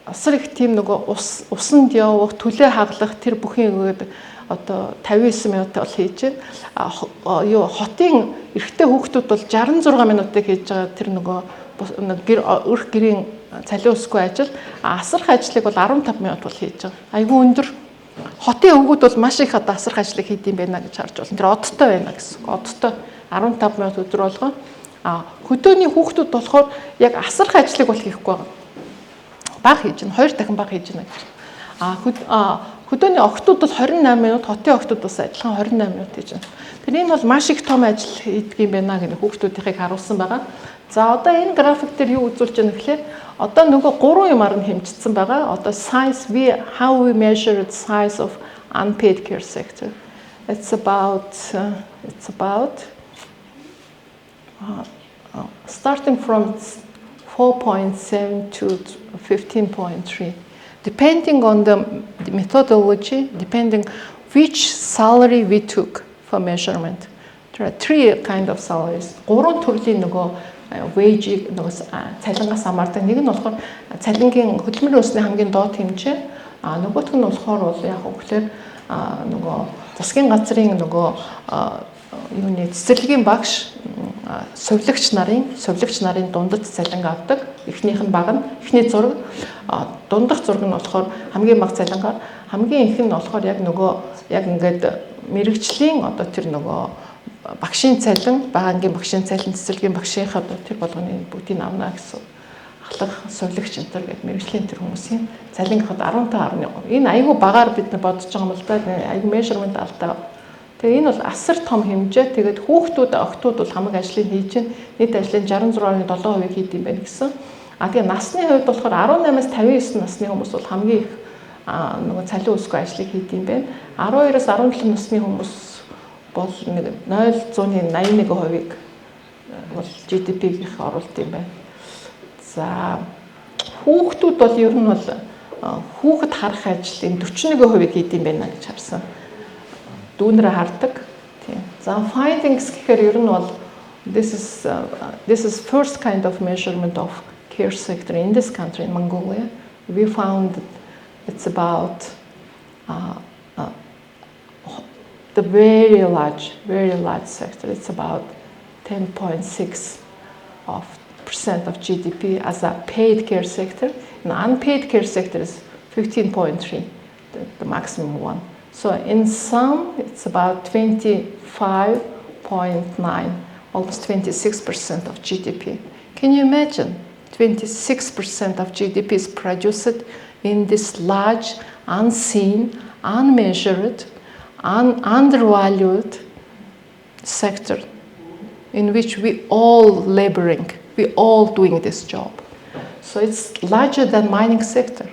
асар их тийм нөгөө усанд явах, түлээ хаглах тэр бүхэн өгөөд одоо 59 минут бол хийж байна. Юу, хотын эрэгтэй хүүхдүүд бол 66 минутыг хийж байгаа тэр нөгөө гэр өрх гэрийн цалин өсгүй ажил, асрах ажлыг бол 15 минут бол хийж байгаа. Айгүй өндөр. Хотын өвгүүд бол маш их одоо асрах ажлыг хийдэм байна гэж харж байна. Тэр одтой байна гэсэн. Одтой 15 минут өдөр болгон. А хөдөөний хүүхдүүд болохоор яг асрах ажлыг бол хийхгүй байгаа. Бага хийж байна. Хоёр дахин бага хийж байна гэж. А хөдөөний охидууд бол 28 минут, хотын охидууд бас адилхан 28 минут хийж байна. Тэр энэ бол маш их том ажил хийдэг юм байна гэнэ хүүхдүүдийнхийг харуулсан байгаа. За, одоо энэ график дээр юу үзүүлж байна гэхээр одоо нөгөө гурван юмар нь хэмжигдсэн байгаа. Одоо size, we how we measure the size of unpaid care sector. It's about starting from 4.7 to 15.3, depending on the methodology, depending which salary we took for measurement. There are three kind of salaries. Гурван төрлийн нөгөө wage, нөгөө цалингаас хамаардаг. Нэг нь болохоор цалингийн хөдөлмөрийн өсний хамгийн доод хэмжээ. А нөгөөх нь болохоор бол яг үгээр нөгөө засгийн газрын нөгөө юуны цэцэрлэгийн багш, сувилагч нарын дундад цалин авдаг. Эхнийх нь бага нь, эхний зураг, дундах зураг нь болохоор хамгийн бага цалингаар, хамгийн их нь болохоор яг нөгөө яг ингээд мэргэжлийн одоо тэр нөгөө багшийн цалин, бага ангийн багшийн цалин, цэцэрлэгийн багшийнхаа одоо тэр болгоны бүгдийг авна гэсэн. Ахлах, сувилагч энэ төр гэдэг мэргэжлийн тэр хүмүүсийн цалин гэхэд 15.3. Энэ айгүй багаар бид нар бодож байгаа юм л да. Айгүй measurement алдаа. Тэгээ энэ бол асар том хэмжээ. Тэгээд хүүхдүүд, охидууд бол хамаг ажлыг хийж байна. Нийт ажлын 66.7% хийд юм байна гэсэн. А тэгээ насны хувьд болохоор 18-аас 59 насны хүмүүс бол хамгийн их нөгөө цалин өсгүй ажлыг хийд юм байна. 12-оос 17 насны хүмүүс бол нэг 0.81%-ийг бол GDP-ийн оруулалт юм байна. За, хүүхдүүд бол ер нь бол хүүхэд харах ажил энэ 41% хийд юм байна гэж харсан. Дүүнрээ хардаг. Тийм. За, findings гэхээр ер нь бол this is first kind of measurement of care sector in this country, in Mongolia. We found it's about the very large, very large sector. It's about 10.6 of percent of GDP as a paid care sector. And unpaid care sector is 15.3, the maximum one. So in sum, it's about 25.9, almost 26% of GDP. Can you imagine? 26% of GDP is produced in this large, unseen, unmeasured, undervalued sector in which we all laboring, we all doing this job. So it's larger than mining sector,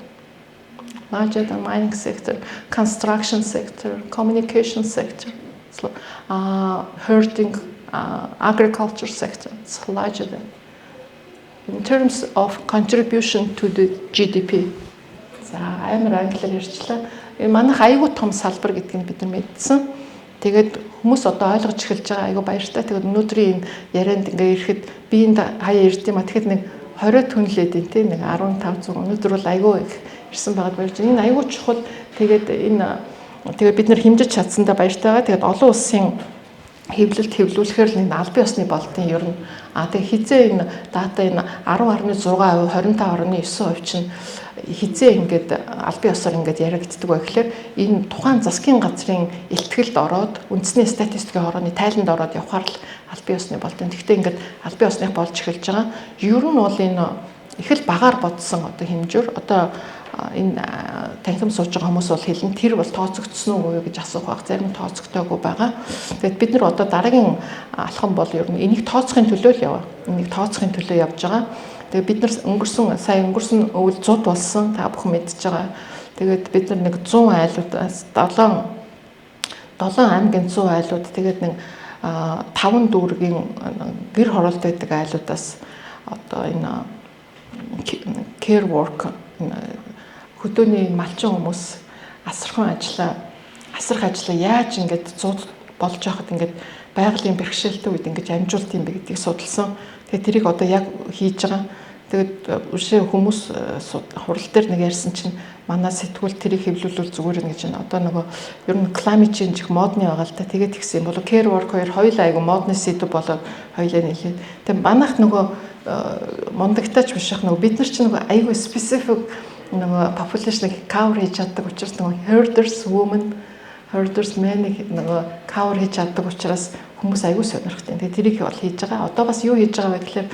larger than mining sector, construction sector, communication sector, herding, agriculture sector. It's larger than in terms of contribution to the GDP. За, амар англиар ярьчлаа. Энэ манайх айгүй том салбар гэдгийг бид нар мэдсэн. Тэгээд хүмүүс одоо ойлгож эхэлж байгаа, айгүй баяртай. Тэгээд өнөөдрийн энэ ярианд ингээ ирэхэд би энд хаяа ирд юм а. Тэгэхэд нэг 20 түнлээд энэ тийм нэг 15 100, өнөөдөр бол айгүй их ирсэн байгаад баярж байна. Энэ айгүй чухал. Тэгээд энэ тэгээд бид нар хэмжиж чадсандаа баяртай байгаа. Тэгээд олон улсын Хэвлэлт хэвлүүлэхээр л энэ албан ёсны болдын ер нь тэгээ хизээ энэ data энэ 10.6%, 25.9% чинь хизээ ингээд албан ёсоор ингээд яригддаг вэ гэхээр энэ тухайн засгийн газрын илтгэлд ороод, үндэсний статистикийн хорооны тайланд ороод явхаар л албан ёсны болдын. Гэхдээ ингээд албан ёсных болж эхэлж байгаа. Ер нь бол энэ их л багаар бодсон одоо хэмжүүр. Одоо энэ танхим сууж байгаа хүмүүс бол хэлнэ, тэр бол тооцогдсон уу гэж асуух байх. Зарим нь тооцогдоогүй байгаа. Тэгээд бид нар одоо дараагийн алхам бол ер нь энийг тооцохын төлөө л яваа. Энийг тооцохын төлөө явж байгаа. Тэгээд бид нар өнгөрсөн сая өнгөрсөн өвөл зуд болсон. Та бүхэн мэдж байгаа. Тэгээд бид нар нэг 100 айлуудаас 7 7 аймгийн 100 айлууд, тэгээд нэг 5 дүүргийн гэр хороолт байдаг айлуудаас одоо энэ care work, хөдөөний малчин хүмүүс асархан ажлаа асрах ажлаа яаж ингээд зуд болж байхад ингээд байгалийн бэрхшээлтэй үед ингэж амжуулт юм бэ гэдгийг судалсан. Тэгээд тэрийг одоо яг хийж байгаа. Тэгээд үшээ хүмүүс хурал дээр нэг ярьсан чинь манай сэтгүүл тэрийг хэвлүүлвэл зүгээр нь гэж байна. Одоо нөгөө ер нь climate change их модны байгаа л та. Тэгээд тэгсэн юм бол care work хоёр хоёулаа айгу модны сэдэв болоод хоёулаа нэлээд. Тэгээд манайх нөгөө мундагтаач биш ах, нөгөө бид нар чинь нөгөө айгу specific нөгөө population-ыг cover хийж чаддаг учраас, нөгөө herders women, herders men-ыг нөгөө cover хийж чаддаг учраас хүмүүс аягүй сонирхдаг. Тэгээ тэрийг бол хийж байгаа. Одоо бас юу хийж байгаа вэ гэхээр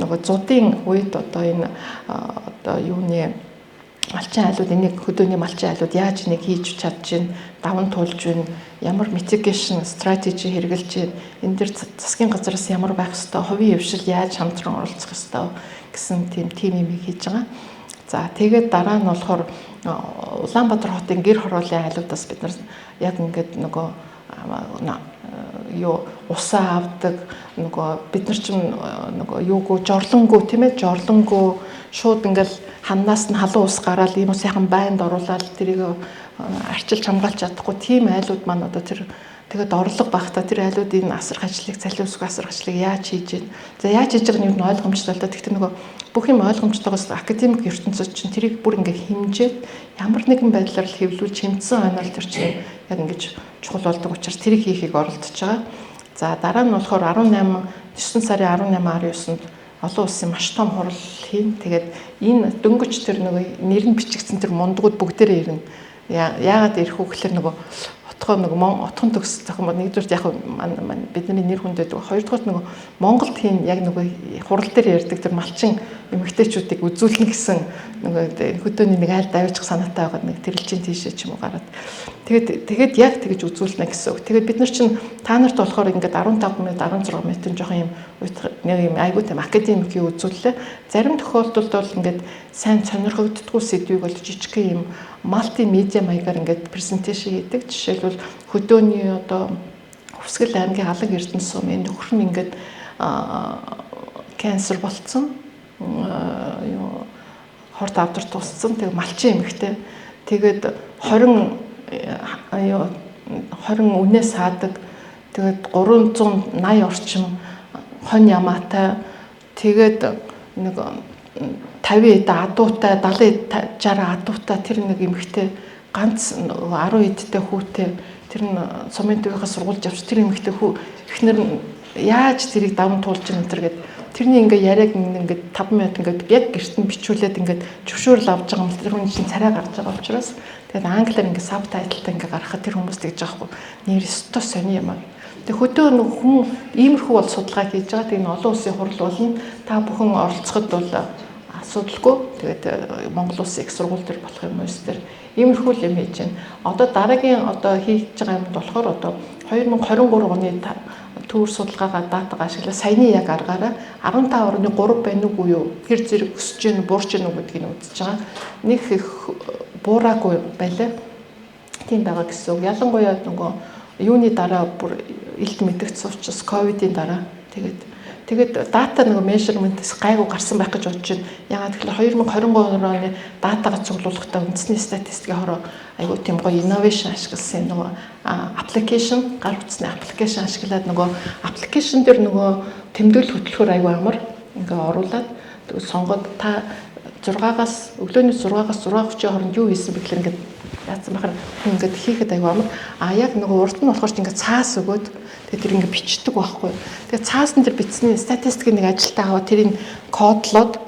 нөгөө зудын үед одоо энэ одоо юуны малчин айлууд, энийг хөдөөний малчин айлууд яаж энийг хийж чадж гин, даван туулж гин, ямар mitigation strategy хэрэгжилж гин, энэ дэр засгийн газараас ямар байх ёстой, хувийн хэвшил яаж хамтран оролцох ёстой гэсэн тийм тийм юм хийж байгаа. За, тэгээд дараа нь болохоор Улаанбаатар хотын гэр хорооллын айлуудаас бид нар яг ингээд нөгөө юу усаа авдаг, нөгөө бид нар чинь нөгөө юугүй, жорлонгоо, тийм ээ, жорлонгоо шууд ингээл ханнаас нь халуун ус гараал ийм сайхан байнд оруулаад тэрийг арчилж хамгаалж чадахгүй тийм айлууд маань одоо тэр тэгээд орлого багтаа тэр айлуудын асрах ажлыг, цалиусгүй асрах ажлыг яаж хийж гин. За, яаж хийж байгааг нь юу ойлгомжтой л да. Гэхдээ нөгөө бүх юм ойлгомжтойгоос академик ертөнцид чинь тэрийг бүр ингээ хэмжээд ямар нэгэн байдлаар л хэвлүүлж хэмжсэн хойнол тэр чинь яг ингэж чухал болдог учраас тэрийг хийхийг оролдож байгаа. За, дараа нь болохоор 18 9 сарын 18 19-нд олон улсын маш том хурал хийн. Тэгээд энэ дөнгөж тэр нөгөө нэр нь бичигдсэн тэр мундгууд бүгдээрээ ирнэ. Яагаад ирэх үү гэхээр нөгөө отгоо нөгөө отхон төгс зохион бол нэгдүгээр яг бидний нэр хүнд байдаг. Хоёрдугаар нөгөө Монголд хийн яг нөгөө хурал дээр ярьдаг тэр малчин эмэгтэйчүүдийг үзүүлнэ гэсэн нөгөө хөдөөний нэг айл давжих санаатай байгаа, нэг тэрэлжин тийшээ ч юм уу гараад. Тэгээд яг тэгж үзүүлнэ гэсэн үг. Тэгээд бид нар чинь та нарт болохоор ингээд 15 минут, 16 минутын жоохон юм нэг юм айгуу тийм академик юу үзүүллээ. Зарим тохиолдолд бол ингээд сайн сонирхогддгоо сэдвийг бол жижигхэн юм мультимедиа маягаар ингээд presentation хийдэг. Жишээлбэл, хөдөөний одоо Хөвсгөл аймгийн Алаг Эрдэнэ сумын нөхөр нь ингээд cancer болцсон. Юу хорт авдар тусцсан. Тэгээ малчин эмэгтэй. Тэгээд 20 юу 20 үнээ саадаг. Тэгээд 380 орчим хонь ямаатай. Тэгээд нэг 50 эд адуутай, 70 60 адуутай тэр нэг эмэгтэй ганц 10 эдтэй хүүтэй, тэр нь сумын төвийнхээ сургуульд явж, тэр эмэгтэй хүү эхнэр нь яаж тэрийг даван туулж байгаа энэ гэд тэрний ингээ яриаг ингээд 5 минут ингээд яг гэрт нь бичүүлээд ингээд зөвшөөрөл авч байгаа юм л тэр хүний чинь царай гарч байгаа учраас тэгээд англиар ингээ subtitle тай ингээ гаргахад тэр хүмүүс тэгж байгаа хгүй, нэр өстой сони юм аа. Тэг хөдөө нэг хүн иймэрхүү бол судалгаа хийж байгаа. Тэгээ энэ олон улсын хурал болно. Та бүхэн оролцоход бол асуудалгүй. Тэгээд Монгол улсын их сургууль дээр болох юм уу дээр иймэрхүү л юм хийж байна. Одоо дараагийн одоо хийж байгаа юмд болохоор одоо 2023 оны төвөр судалгаагаа, data гаа ашиглаад саяны яг аргаараа 15.3 байна уугүй юу? Тэр зэрэг өсөж гин, буурч гин үү гэдгийг үзэж байгаа. Нэг их буураагүй байлаа. Тийм байгаа гэсэн үг. Ялангуяа нөгөө юуны дараа бүр илт мэдэгдсэн учраас, ковидын дараа тэгээд data нөгөө measurement-ээс гайгүй гарсан байх гэж бодож байна. Яагаад гэвэл 2023 оны data гаа цуглуулахдаа үндэсний статистикийн хороо айгүй тийм гоё innovation ашигласан, нөгөө application, гар утасны application ашиглаад, нөгөө application дээр нөгөө тэмдэглэл хөтлөхөөр айгүй амар ингээ оруулаад сонгоод та 6-аас өглөөний 6-аас 6:30-ийн хооронд юу хийсэн бэ гэхлээр ингээд яатсан бахаар хүн ингээд хийхэд аягүй амар. А яг нөгөө урд нь болохоор ч ингээд цаас өгөөд, тэгээд тэр ингээд бичдэг байхгүй. Тэгээд цаасан тэр бичсний статистикийн нэг ажилтаа аваад, тэрийг кодлоод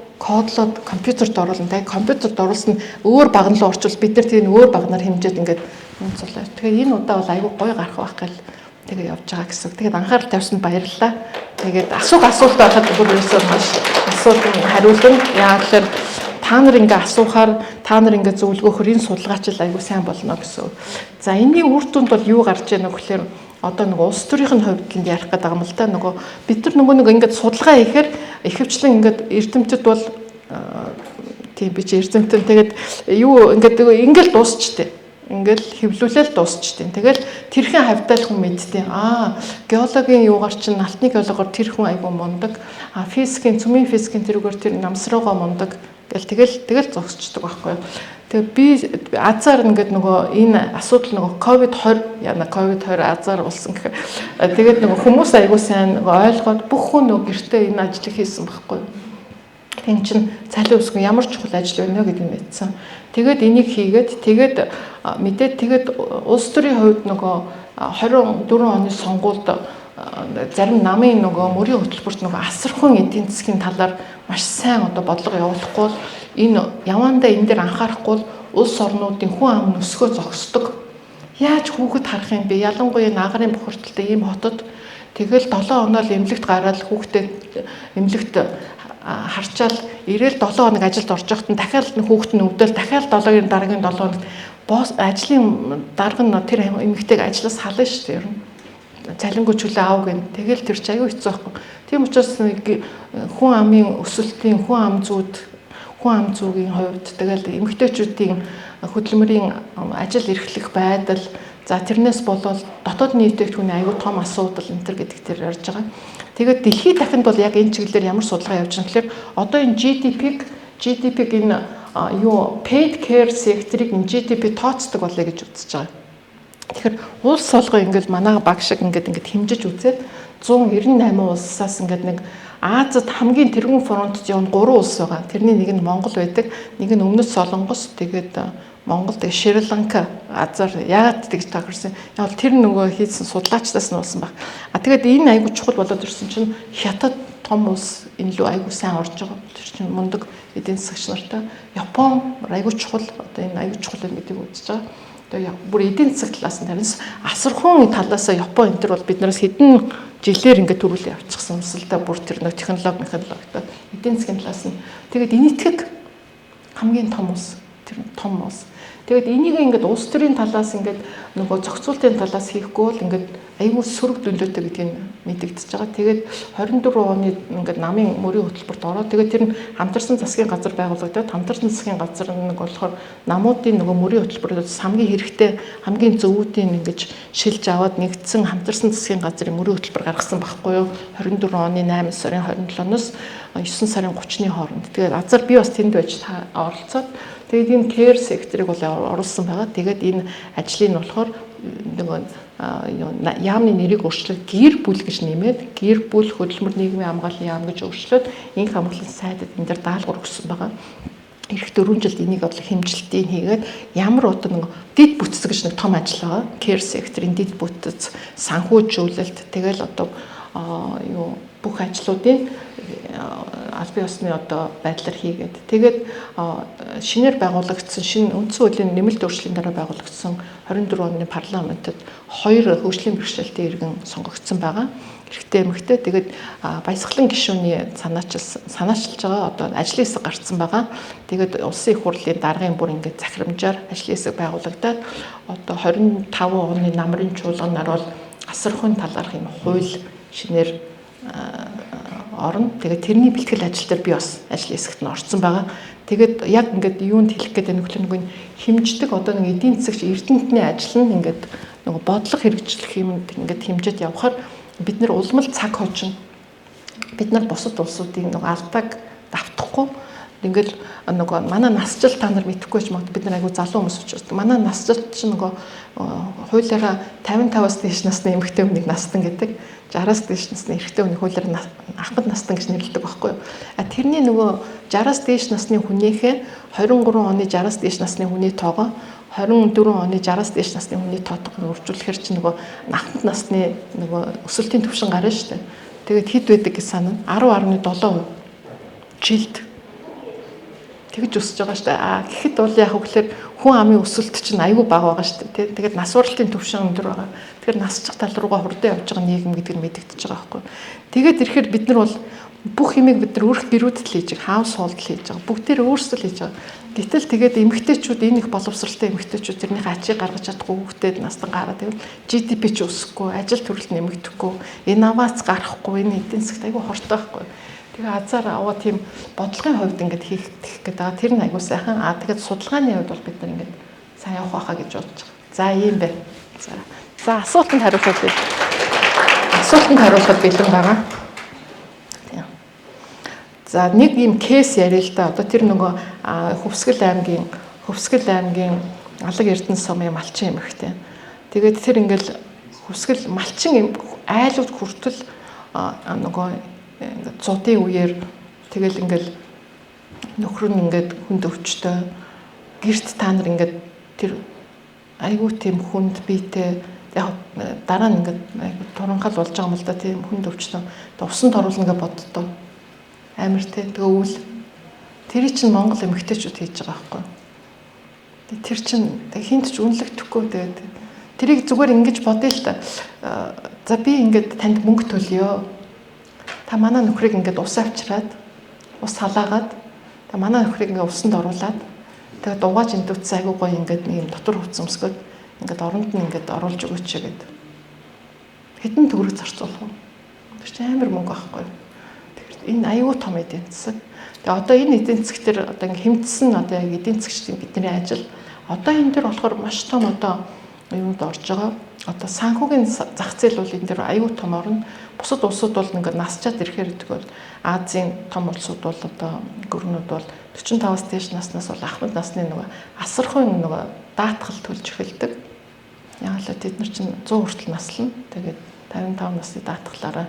компьютерт оруулна. Тэгээд компьютерт оруулсан өөр багна руу орчвол бид нар тэрийг өөр багнаар хэмжээд ингээд онцолоо. Тэгэхээр энэ удаа бол аягүй гоё гарах байх гэл тэгээ явж байгаа гэсэн. Тэгээд анхаарал тавьсанд баярлалаа. Тэгээд асуух асуулт байхад бүр ерөөсөө маш асуултанд хариулна. Яагаад гэхээр та нар ингээ асуухаар, та нар ингээ зөвлөгөөхөр энэ судалгаач л аягүй сайн болно гэсэн. За, энэний үр дүнд бол юу гарч ийнэ гэхээр одоо нэг улс төрийн хувьд л ярих гэдэг юм л да. Нөгөө бид нар нөгөө нэг ингээд судалгаа хийхээр ихэвчлэн ингээд эрдэмтэд бол, тийм, би чи эрдэмтэн, тэгээд юу ингээд ингээл дуусчтэй. Ингээл хэвлүүлээл дуусчихдээ. Тэгэл тэрхэн хавьтаал хүн мэдтээ. Аа, геологийн юугаар чинь алтны геологоор тэр хүн айгу мундаг. А физикийн, цөмийн физикийн тэрүүгээр тэр намсруугаа мундаг гэл тэгэл зогсчдөг байхгүй юу. Тэгээ би азар ингээд нөгөө энэ асуудал нөгөө ковид 20 яна, ковид 20 азар болсон гэхээр тэгээд нөгөө хүмүүс айгу сайн нөгөө ойлгоод бүх хүн нөгөө гэртээ энэ ажлыг хийсэн байхгүй юу. Тэн чин цалин өсгөн ямар чухал ажил вэ гэдгийг мэдсэн. Тэгээд энийг хийгээд, тэгээд мэдээд, тэгээд улс төрийн хувьд нөгөө 24 оны сонгуульд зарим намын нөгөө мөрийн хөтөлбөрт нөгөө асархуйн эдийн засгийн талаар маш сайн одоо бодлого явуулахгүй бол, энэ явандаа энэ дээр анхаарахгүй бол улс орнуудын хүн ам нь өсгөө зогсдог. Яаж хүүхэд харах юм бэ? Ялангуяа агарын бохирдолтой ийм хотод тэгэл 7 хоноо л эмнэлэгт гараад хүүхдээ эмнэлэгт харчаал ирээл 7 хоног ажилд орж явахад нь дахиад хүүхэд нь өвдөөл, дахиад 7-гийн дараагийн 7 хоног босс, ажлын дарга нь тэр эмэгтэйг ажлаас хална шүү дээ ер нь. Цалингүй чөлөө аав гэн. Тэгэл тэр чи аюу хэцүү байхгүй. Тийм учраас нэг хүн амын өсөлтийн, хүн ам зүйд, хүн ам зүйн хувьд, тэгэл эмэгтэйчүүдийн хөдөлмөрийн ажил эрхлэх байдал, за тэрнээс болоод дотоод нийтээгдэхүүний аюу том асуудал энэ төр гэдэг тэр ярьж байгаа. Тэгээд дэлхийд дахинд бол яг энэ чиглэлээр ямар судалгаа явж байгаа гэхээр одоо энэ GDP-г энэ юу paid care секторыг энэ GDP тооцдог болъё гэж үзэж байгаа. Тэгэхээр улс болгоо ингээл манай баг шиг ингээд хэмжиж үзээд 198 улсаас ингээд нэг Азад хамгийн тэргүүн фронтод явна 3 улс байгаа. Тэрний нэг нь Монгол байдаг, нэг нь Өмнөд Солонгос, тэгээд Монгол, тэгээд Шри Ланка. Азар яагаад тэгж тохирсон? Яг тэр нөгөө хийсэн судлаачдаас нь болсон баг. А тэгээд энэ айгу чухал болоод ирсэн чинь Хятад том улс энэ лүү айгу сайн орж байгаа. Тэр чинь мундаг эдийн засагч нартай. Япон айгу чухал, одоо энэ айгу чухал юм гэдгийг үзэж байгаа. Одоо бүр эдийн засаг талаас нь тарин асархуун талаас Япон энэ төр бол биднээс хэдэн жилээр ингээд төрүүлээ явчихсан юмс л да, бүр тэр нэг технологи, механологитой эдийн засгийн талаас нь. Тэгээд энэтхэг хамгийн том улс, тэр том улс. Тэгээд энийг ингээд улс төрийн талаас ингээд нөгөө зохицуултын талаас хийхгүй бол ингээд айгүй сөрөг нөлөөтэй гэдгийг мэдэгдэж байгаа. Тэгээд 24 оны ингээд намын мөрийн хөтөлбөрт ороод, тэгээд тэр нь хамтарсан засгийн газар байгуулагдаад, хамтарсан засгийн газар нэг болохоор намуудын нөгөө мөрийн хөтөлбөрөд хамгийн хэрэгтэй, хамгийн зөвүүдийг ингэж шилж аваад нэгдсэн хамтарсан засгийн газрын мөрийн хөтөлбөр гаргасан байхгүй юу? 24 оны 8 сарын 27-оноос 9 сарын 30-ны хооронд. Тэгээд азар би бас тэнд байж оролцоод, тэгээд энэ care секторыг бол оруулсан байгаа. Тэгээд энэ ажлыг нь болохоор нөгөө яамны нэрийг өөрчлөөд гэр бүл гэж нэмээд, гэр бүл хөдөлмөр нийгмийн хамгааллын яам гэж өөрчлөөд инх амгалан сайдад энэ дэр даалгавар өгсөн байгаа. Ирэх 4 жилд энийг одоо хэмжилтийг хийгээд, ямар одоо нэг дэд бүтэц гэж нэг том ажил байгаа. Care секторын дэд бүтэц, санхүүжүүлэлт, тэгэл одоо юу бүх ажлуудын албан ёсны одоо байдлаар хийгээд, тэгээд шинээр байгуулагдсан, шинэ үндсэн хуулийн нэмэлт өөрчлөлийн дараа байгуулагдсан 24 оны парламентод хоёр хөгжлийн бэрхшээлтэй иргэн сонгогдсон байгаа. Эрэгтэй, эмэгтэй. Тэгээд баясгалан гишүүний санаачилсан, санаачилж байгаа, одоо ажлын хэсэг гарцсан байгаа. Тэгээд улсын их хурлын даргын бүр ингээд захирамжаар ажлын хэсэг байгуулагдаад, одоо 25 оны намрын чуулганаар бол асархуйн талаарх юм хууль шинээр орно. Тэгээд тэрний бэлтгэл ажил дээр би бас ажлын хэсэгт нь орцсон байгаа. Тэгээд яг ингээд юунд хэлэх гээд байна вэ нөгөө хэмждэг одоо нэг эдийн засагч эрдэмтний ажил нь ингээд нөгөө бодлого хэрэгжүүлэх юмд ингээд хэмжээд явхаар бид нар улмал цаг хожино. Бид нар бусад улсуудын нөгөө алдааг давтахгүй. Ингээл нөгөө манай насжилт та нар мэдэхгүй ч магадгүй, бид нар айгүй залуу хүмүүс учраас, манай насжилт чинь нөгөө хуулиараа 55-аас дээш насны эмэгтэй хүнийг настан гэдэг, 60-аас дээш насны эрэгтэй хүнийг хуулиар ахмад настан гэж нэрлэдэг байхгүй юу. А тэрний нөгөө 60-аас дээш насны хүнийхээ 23 оны 60-аас дээш насны хүний тоогоо 24 оны 60-аас дээш насны хүний тоотойгоор үржүүлэхээр чинь нөгөө ахмад насны нөгөө өсөлтийн түвшин гарна шүү дээ. Тэгээд хэд байдаг гэж санана? 10.7% жилд тэгж өсөж байгаа шүү дээ. А гэхэд бол яг хөглөөр хүн амын өсөлт чинь айгүй бага байгаа шүү дээ. Тэгээд нас уралтын түвшин өндөр байгаа. Тэгэхээр насчих тал руугаа хурдан явж байгаа нийгэм гэдэг нь мэдэгдэж байгаа байхгүй. Тэгээд ирэхээр бид нар бол бүх юмыг бид нар өрх гэрүүдэд л хийж байгаа, household л хийж байгаа. Бүгдээр өөрсдөө л хийж байгаа. Гэтэл тэгээд эмэгтэйчүүд, энэ их боловсралтай эмэгтэйчүүд тэрнийхээ ачийг гаргаж чадахгүй, хүүхдэд настан гараад тэгвэл GDP ч өсөхгүй, ажил төрөлт нэмэгдэхгүй, инновац гарахгүй, энэ эдийн засагт айгүй хортой байхгүй. Тэгээ азар аваа тийм бодлогын хувьд ингээд хийх гэдэг байгаа. Тэр нь айгүй сайхан. Аа, тэгээд судалгааны хувьд бол бид нар ингээд сайн явах байхаа гэж бодож байгаа. За, ийм байна. За, асуултанд хариулахад бэлэн байгаа. За, нэг ийм case яриа л да. Одоо тэр нөгөө Хөвсгөл аймгийн Алаг Эрдэнэ сумын малчин эмэгтэй. Тэгээд тэр ингээл Хөвсгөл малчин айлууд хүртэл нөгөө ингээд зуудын үеэр тэгэл ингээл нөхөр нь ингээд хүнд өвчтэй, гэрт та нар ингээд тэр айгүй тийм хүнд биетэй, яг дараа нь ингээд айгүй туранхал болж байгаа юм л да, тийм хүнд өвчтөн усанд оруулна гэж боддоо амар те. Тэгээ өвөл тэр чинь Монгол эмэгтэйчүүд хийж байгаа байхгүй. Тэр чинь хинт ч үнэлэгдэхгүй. Тэгээд тэрийг зүгээр ингэж бодъё л та. За, би ингээд танд мөнгө төлөё. Та манай нөхрийг ингээд ус авчираад, ус халаагаад, та манай нөхрийг ингээд усанд оруулаад, тэгээд угааж эндүүцсэн айгуу гоё ингээд нэг юм дотор хувцас өмсгөөд ингээд оронд нь ингээд оруулж өгөөч гэдэг. Хэдэн төгрөг зарцуулах вэ? Тэр чинь амар мөнгө байхгүй. Тэгэхээр энэ аюу том эдийн засаг. Тэгээ одоо энэ эдийн засаг дээр одоо ингээд хэмтсэн, одоо яг эдийн засгчдын бидний ажил одоо энэ дээр болохоор маш том одоо юунд орж байгаа. Одоо санхүүгийн зах зээл бол энэ дээр аюу том орно. Бусад улсууд бол ингээд насчаад ирэхээр гэдэг бол Азийн том улсууд бол, одоо гөрнүүд бол 45-аас дээш наснаас бол ахмад насны нөгөө асархуйн нөгөө даатгал төлж эхэлдэг. Яг л тэд нар чинь 100 хүртэл наслана. Тэгээд 55 насны даатгалаараа,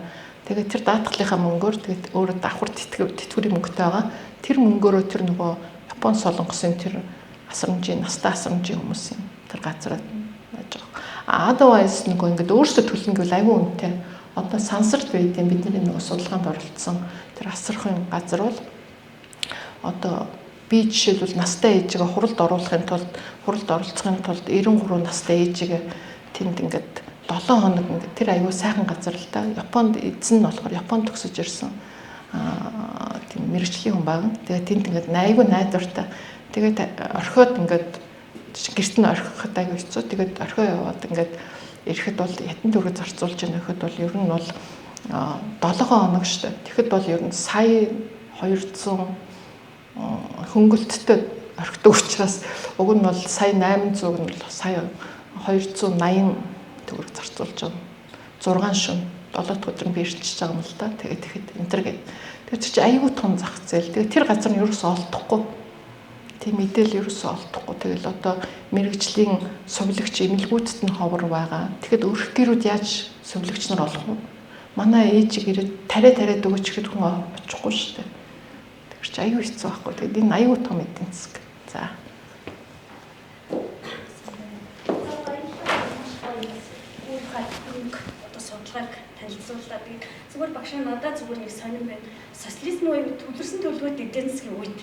тэгээд тэр даатгалынхаа мөнгөөр, тэгээд өөрөө давхар тэтгэврийн мөнгөтэй байгаа. Тэр мөнгөөрөө тэр нөгөө Япон, Солонгосын тэр асрамжийн настай асрамжийн хүмүүсийн тэр газараа яаж байгаа. Otherwise нөгөө ингээд өөрсдөө төлнө гэвэл айгүй үнэтэй. Одоо сансарт байдیں۔ Бидний нөгөө судалгаанд оролцсон тэр асархын газар бол одоо би жишээлбэл настай ээжигээ хуралд оруулахын тулд, хуралд оролцохын тулд 93 настай ээжигээ тэнд ингээд 7 хоног ингээд тэр аюу сайхан газар л да. Японд эзэн нь болохоор Японд төгсөж ирсэн тийм мэргэжлийн хүн байгаа. Тэгээд тэнд ингээд айгүй найдвартай. Тэгээд орхиод ингээд гэрт нь орхиход айгүй хэцүү. Тэгээд орхио яваад ингээд ирэхэд бол хятад төгрөг зарцуулж байгаа нөхөд бол ер нь бол 7 хоног шүү дээ. Тэгэхэд бол ер нь сая 200 хөнгөлөлттэй орхидог учраас уг нь бол сая 800 нь бол сая 280 төгрөг зарцуулж байгаа. 6 шөнө 7 дахь өдөр нь бэрчиж байгаа юм л да. Тэгээд тэгэхэд энэ төр гээд. Тэр чи айгүй том зах зээл. Тэгээд тэр газар нь ерөөсөө олдохгүй. Тийм мэдээлэл ерөөсөө олдохгүй. Тэгэл одоо мэргэжлийн сувилагч эмнэлгүүдэд нь ховор байгаа. Тэгэхэд өрх гэрүүд яаж сувилагч нар олох вэ? Манай ээжийг ирээд тариа тариад өгөөч гэхэд хүн очихгүй шүү дээ. Тэр чи аюу хэцүү байхгүй. Тэгээд энэ аюу том эдийн засаг. За. Одоо судалгааг танилцууллаа. Тэгээд зүгээр багш, надад зүгээр нэг сонин байна. Социализмын үеийн төвлөрсөн төлөвлөгөөт эдийн засгийн үед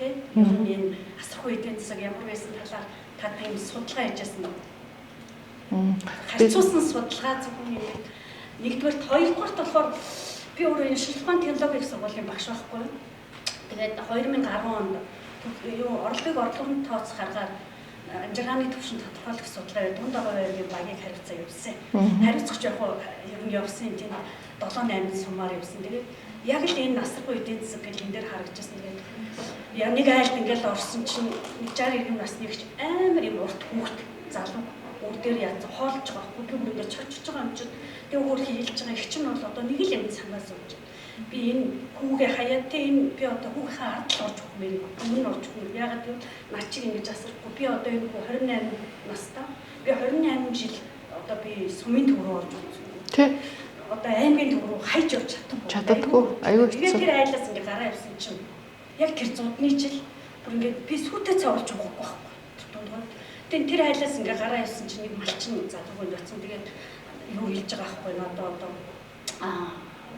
тий ер нь энэ асархуй эдийн засаг ямар байсан талаар та тийм судалгаа хийж байсан уу? Харьцуулсан судалгаа зөвхөн юм. Нэгдүгээрт, хоёрдугаарт болохоор би өөрөө энэ шинжлэх ухааны технологийн сургуулийн багш байхгүй юу? Тэгээд 2010 онд юу орлогыг орлогын тооцох аргаар амжиргааны түвшин тодорхойлох судалгаа дунд овоо багийг хариуцаа явсан. Хариуцах яг ер нь явсан, тийм 7 8 сумаар явсан. Тэгээд яг л энэ асархуй эдийн засаг гэл энэ дээр харагдчихсан. Тэгээд яг нэг айлд ингээл орсон чинь 60 90 насны их амар юм урт хүүхд залуу үр дээр яц хоолж байгаа байхгүй, би бүр ингээд чочж байгаа юм чинь. Тэгээ өөр хийлж байгаа их чинь бол одоо нэг л юм санаа сууж. Би энэ хүүгээ хаяад те, энэ би одоо хүүгийнхээ ард л орж өгөх мэн, өмнө орж өгөх. Яагаад гэвэл над чиг ингэж асрахгүй. Би одоо энэ хүү 28 настай. Би 28 жил одоо би сумын төв рүү орж үзсэн. Одоо аймгийн төв рүү хайж явж чадахгүй. Чаддаггүй. Аюу хэцүү. Тэгээд тэр айлаас ингээ гараа явсан чинь яг тэр зудны жил бүр ингээд би сүйтэй цаа олж уухгүй байхгүй. Тэр дундгаар. Тэгээд тэр айлаас ингээ гараа явсан чинь нэг малчин залуу хүн очсон. Тэгээд юу хэлж байгаа байхгүй, надад одоо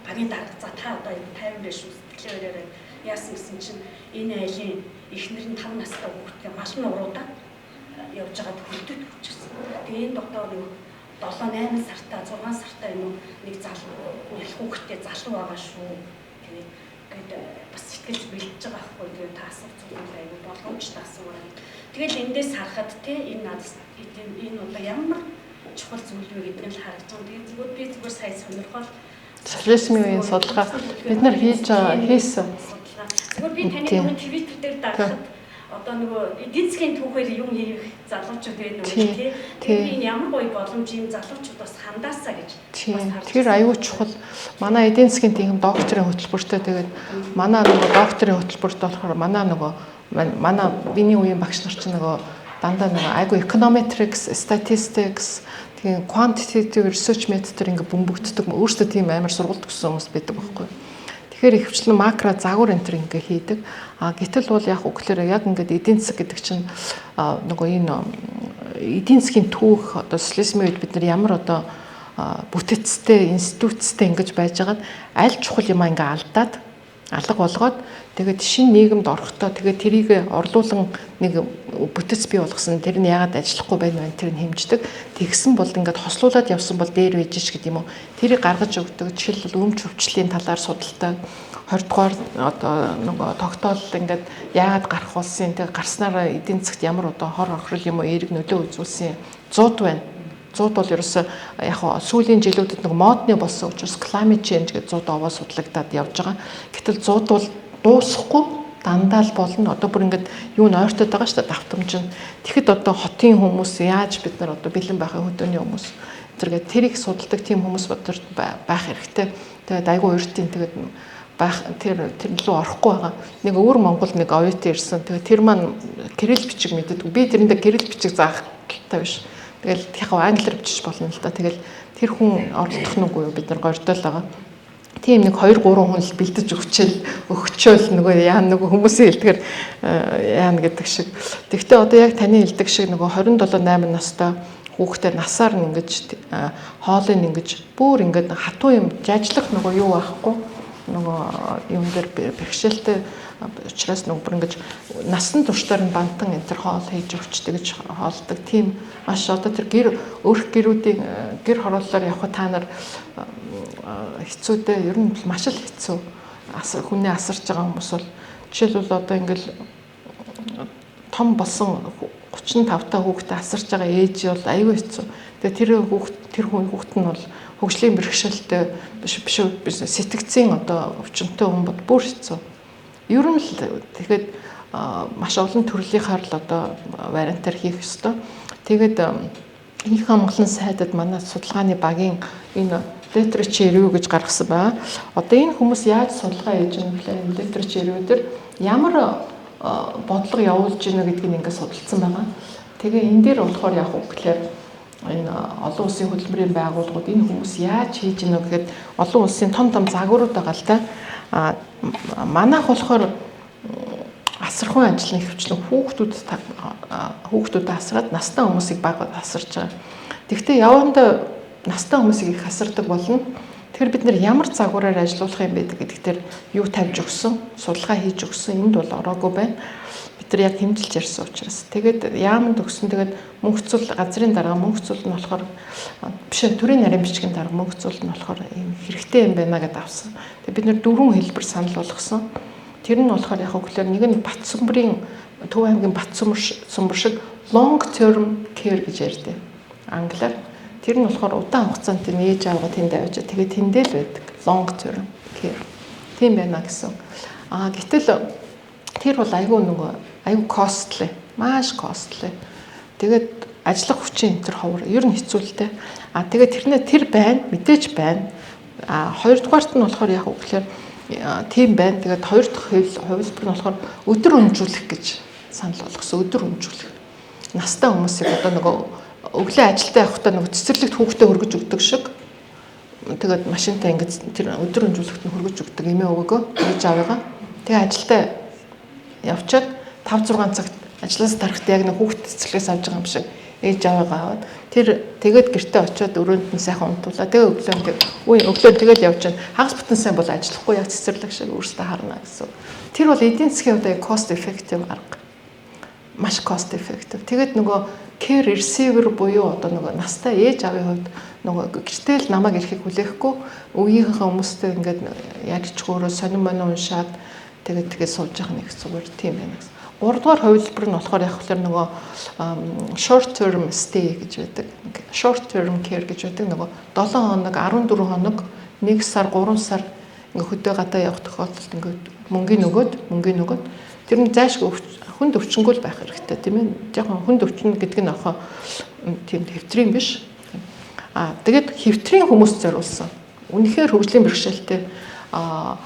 багийн дарга, за та одоо 50 байх шүү, сэтгэлээ бариараа, яасан гэсэн чинь энэ айлын эхнэр нь 5 настай хүүхдээ мал нь уруудаад явж байгаад хөлдөд хүчсэн. Тэгээ энэ дотоор нэг 7 8 сартаа, 6 сартаа юм нэг залуу нялх хүүхдтэй залуу байгаа шүү. Тэгээд гээд бас сэтгэл бэлдэж байгаа байхгүй. Тэгээд та асуух зүйл айгүй боломжтой асуурай. Тэгэл эндээс харахад те, энэ надад энэ одоо ямар чухал зүйл вэ гэдэг нь л харагдаж байгаа. Тэгээд зүгээр би зүгээр сая сонирхол Социализмын үеийн судалгаа бид нар хийж байгаа, хийсэн. Зүгээр би таны өмнө Twitter дээр дагахад одоо нөгөө эдийн засгийн түүхээр юм хийх залуучууд байна уу, тий. Тэгээд энэ ямар гоё боломж, юм залуучууд бас хандаасаа гэж бас харж. Тэр аюул чухал. Манай эдийн засгийн тийм докторийн хөтөлбөртэй, тэгээд манай нөгөө докторийн хөтөлбөрт болохоор манай нөгөө манай биний үеийн багш нар чинь нөгөө дандаа нөгөө айгу econometrics, statistics, тэгээ quantitative research method-ээр ингээ бөмбөгддөг. Өөрсдөө тийм амар сургууль төгссөн хүмүүс байдаг байхгүй. Тэгэхээр ихэвчлэн макро загвар энэ төр ингээ хийдэг. А гэтэл бол яг үгээр яг ингээд эдийн засаг гэдэг чинь нөгөө энэ эдийн засгийн түүх, одоо социализмын үед бид нар ямар одоо бүтэцтэй, институцтэй ингэж байжгаад аль чухал юм ингээ алдаад алга болгоод, тэгээд шинэ нийгэмд орохдоо тэгээд тэрийг орлуулан нэг бүтэц бий болгосон, тэр нь яагаад ажиллахгүй байна вэ, тэр нь хэмждэг. Тэгсэн бол ингээд хослуулад явсан бол дээр байж ш гэдэг юм уу, тэрийг гаргаж өгдөг. Жишээлбэл, өмч өвчлөлийн талаар судалтай, 20 дугаар одоо нөгөө тогтоол ингээд яагаад гарах болсон, тэг гарснараа эдийн засагт ямар одоо хор хохирол юм уу, эерэг нөлөө үзүүлсэн. Зууд байна. Зууд бол ерөөсөө яг сүүлийн жилүүдэд нэг модны болсон учраас climate change гэж зууд овоо судлагдаад явж байгаа. Гэтэл зууд бол дуусахгүй дандаа л болно. Одоо бүр ингээд юу н ойртоод байгаа шүү дээ, давтамж нь. Тэгэхэд одоо хотын хүмүүс яаж, бид нар одоо бэлэн байхын, хөдөөний хүмүүс зэрэг тэрийг судалдаг тийм хүмүүс байх хэрэгтэй. Тэгээд айгүй уртын тэгээд байх тэр тэр лөө орохгүй байгаа. Нэг өвөр Монгол нэг оюутан ирсэн. Тэгээд тэр маань кирилл бичиг мэддэг. Би тэрэндээ кирилл бичиг заах талтай биш. Тэгэл яг англиар бичиж болно л да. Тэгэл тэр хүн оролдох нь үгүй юу, бид нар гордол байгаа. Тийм нэг 2 3 хүн л бэлдэж өгчөөл нөгөө яа нөгөө хүмүүсийн хэлдгээр яана гэдэг шиг. Тэгвэл одоо яг таны хэлдэг шиг нөгөө 27 8 настай хүүхдээ насаар нь ингэж хоолыг ингэж бүр ингэж хатуу юм жажлах нөгөө юу байхгүй, нөгөө юм дээр бэрхшээлтэй учраас нөгөө бүр ингэж насан туршдаар нь бантан энэ төр хоол хийж өгчдөг гэж хоолдог. Тийм маш одоо тэр гэр өрх гэрүүдийн гэр хорооллоор явхад та нар хэцүүдээ, ер нь маш л хэцүү. Хүнээ асарч байгаа хүмүүс бол жишээлбэл одоо ингээл том болсон 35 та хүүхдээ асарч байгаа ээж бол аюу хэцүү. Тэгээ тэр хүүхд, тэр хүн хүүхд нь бол хөгжлийн бэрхшээлтэй биш биш биш, сэтгцийн одоо өвчнөтэй хүн бол бүр хэцүү. Ер нь л тэгэхэд маш олон төрлийнхаар л одоо вариантаар хийх ёстой. Тэгээд их амгалан сайдад манай судалгааны багийн энэ literature review гэж гаргасан байна. Одоо энэ хүмүүс яаж судалгаа хийж байгаа юм бэ? Literature review дээр ямар бодлого явуулж гинэ гэдгийг ингээд судалсан байгаа. Тэгээ энэ дээр болохоор яг уу гэхээр энэ олон улсын хөдөлмөрийн байгууллагууд энэ хүмүүс яаж хийж гинэ гэхэд олон улсын том том загварууд байгаа л да. А манайх болохоор асархуй ажлын ихэвчлэн хүүхдүүдэд асраад настай хүмүүсийг бага асарч байгаа. Тэгвэл явандаа настай хүмүүсийг их асардаг болно. Тэгэхээр бид нар ямар загвараар ажиллуулах юм бэ гэдэг дээр юу тавьж өгсөн, судалгаа хийж өгсөн, энд бол ороогүй байна. Бид нар яг хэмжилж ярьсан учраас. Тэгээд яаманд өгсөн, тэгээд мөнх зул газрын дарга, мөнх зул нь болохоор биш, төрийн нарийн бичгийн дарга, мөнх зул нь болохоор ийм хэрэгтэй юм байна гэдээ авсан. Тэгээд бид нар дөрвөн хэлбэр санал болгосон. Тэр нь болохоор яг үгээр нэг нь Батсөмбөрийн, Төв аймгийн Батсөмбөр шиг long term care гэж ярьдаг. Англиар. Тэр нь болохоор удаан хугацаанд ээж аваа тэнд авч, тэгээд тэндээ л байдаг. Long term care. Тийм байна гэсэн. Аа гэтэл тэр бол айгүй нөгөө айгүй costly. Маш costly. Тэгээд ажиллах хүчин энэ төр ховор. Ер нь хэцүү л дээ. А тэгээд тэрнээ тэр байна, мэдээж байна. А хоёрдугаарт нь болохоор яг үгээр Тийм байна. Тэгээд хоёр дахь хувилбар нь болохоор өдөр өнжүүлэх гэж санал болгосон. Өдөр өнжүүлэх. Настай хүмүүсийг одоо нөгөө өглөө ажилдаа явахдаа нөгөө цэцэрлэгт хүүхдээ хөргөж өгдөг шиг, тэгээд машинтай ингэж тэр өдөр өнжүүлэхт нь хөргөж өгдөг эмээ өвөөгөө, ээж аавыгаа. Тэгээ ажилдаа явчаад 5 6 цагт ажлаас тарахт яг нэг хүүхд цэцэрлэгээс авч байгаа юм шиг ээж аавыгаа аваад, тэр тэгээд гэртээ очиод өрөөнд нь сайхан унтуулаа. Тэгээ өглөө нь үе өглөө тэгэл явж байна. Хагас бүтэн сайн бол ажиллахгүй, яг цэцэрлэг шиг өөрсдөө харна гэсэн. Тэр бол эдийн засгийн хувьд cost effective арга. Маш cost effective. Тэгээд нөгөө care receiver буюу одоо нөгөө настай ээж аавын хувьд нөгөө гэртэл намайг ирэхийг хүлээхгүй, үеийнхээ хүмүүстэй ингээд ярьж хөөрөө сонин монин уншаад, тэгээд тэгээд сууж явах нэг зүгээр тийм байна гэсэн. Гуравдугаар хувилбар нь болохоор яг болохоор нөгөө short term stay гэж байдаг. Short term care гэж байдаг. Нөгөө 7 хоног, 14 хоног, 1 сар, 3 сар ингээ хөдөө гадаа явах тохиолдолд ингээ мөнгөний нөгөөд тэр нь зайшгүй хүнд өвчнгүй л байх хэрэгтэй, тийм ээ. Жохон хүнд өвчин гэдэг нь охоо тийм хэвтрийн биш. Аа, тэгээд хэвтрийн хүмүүс зориулсан. Үнэхээр хөгжлийн бэрхшээлтэй, аа,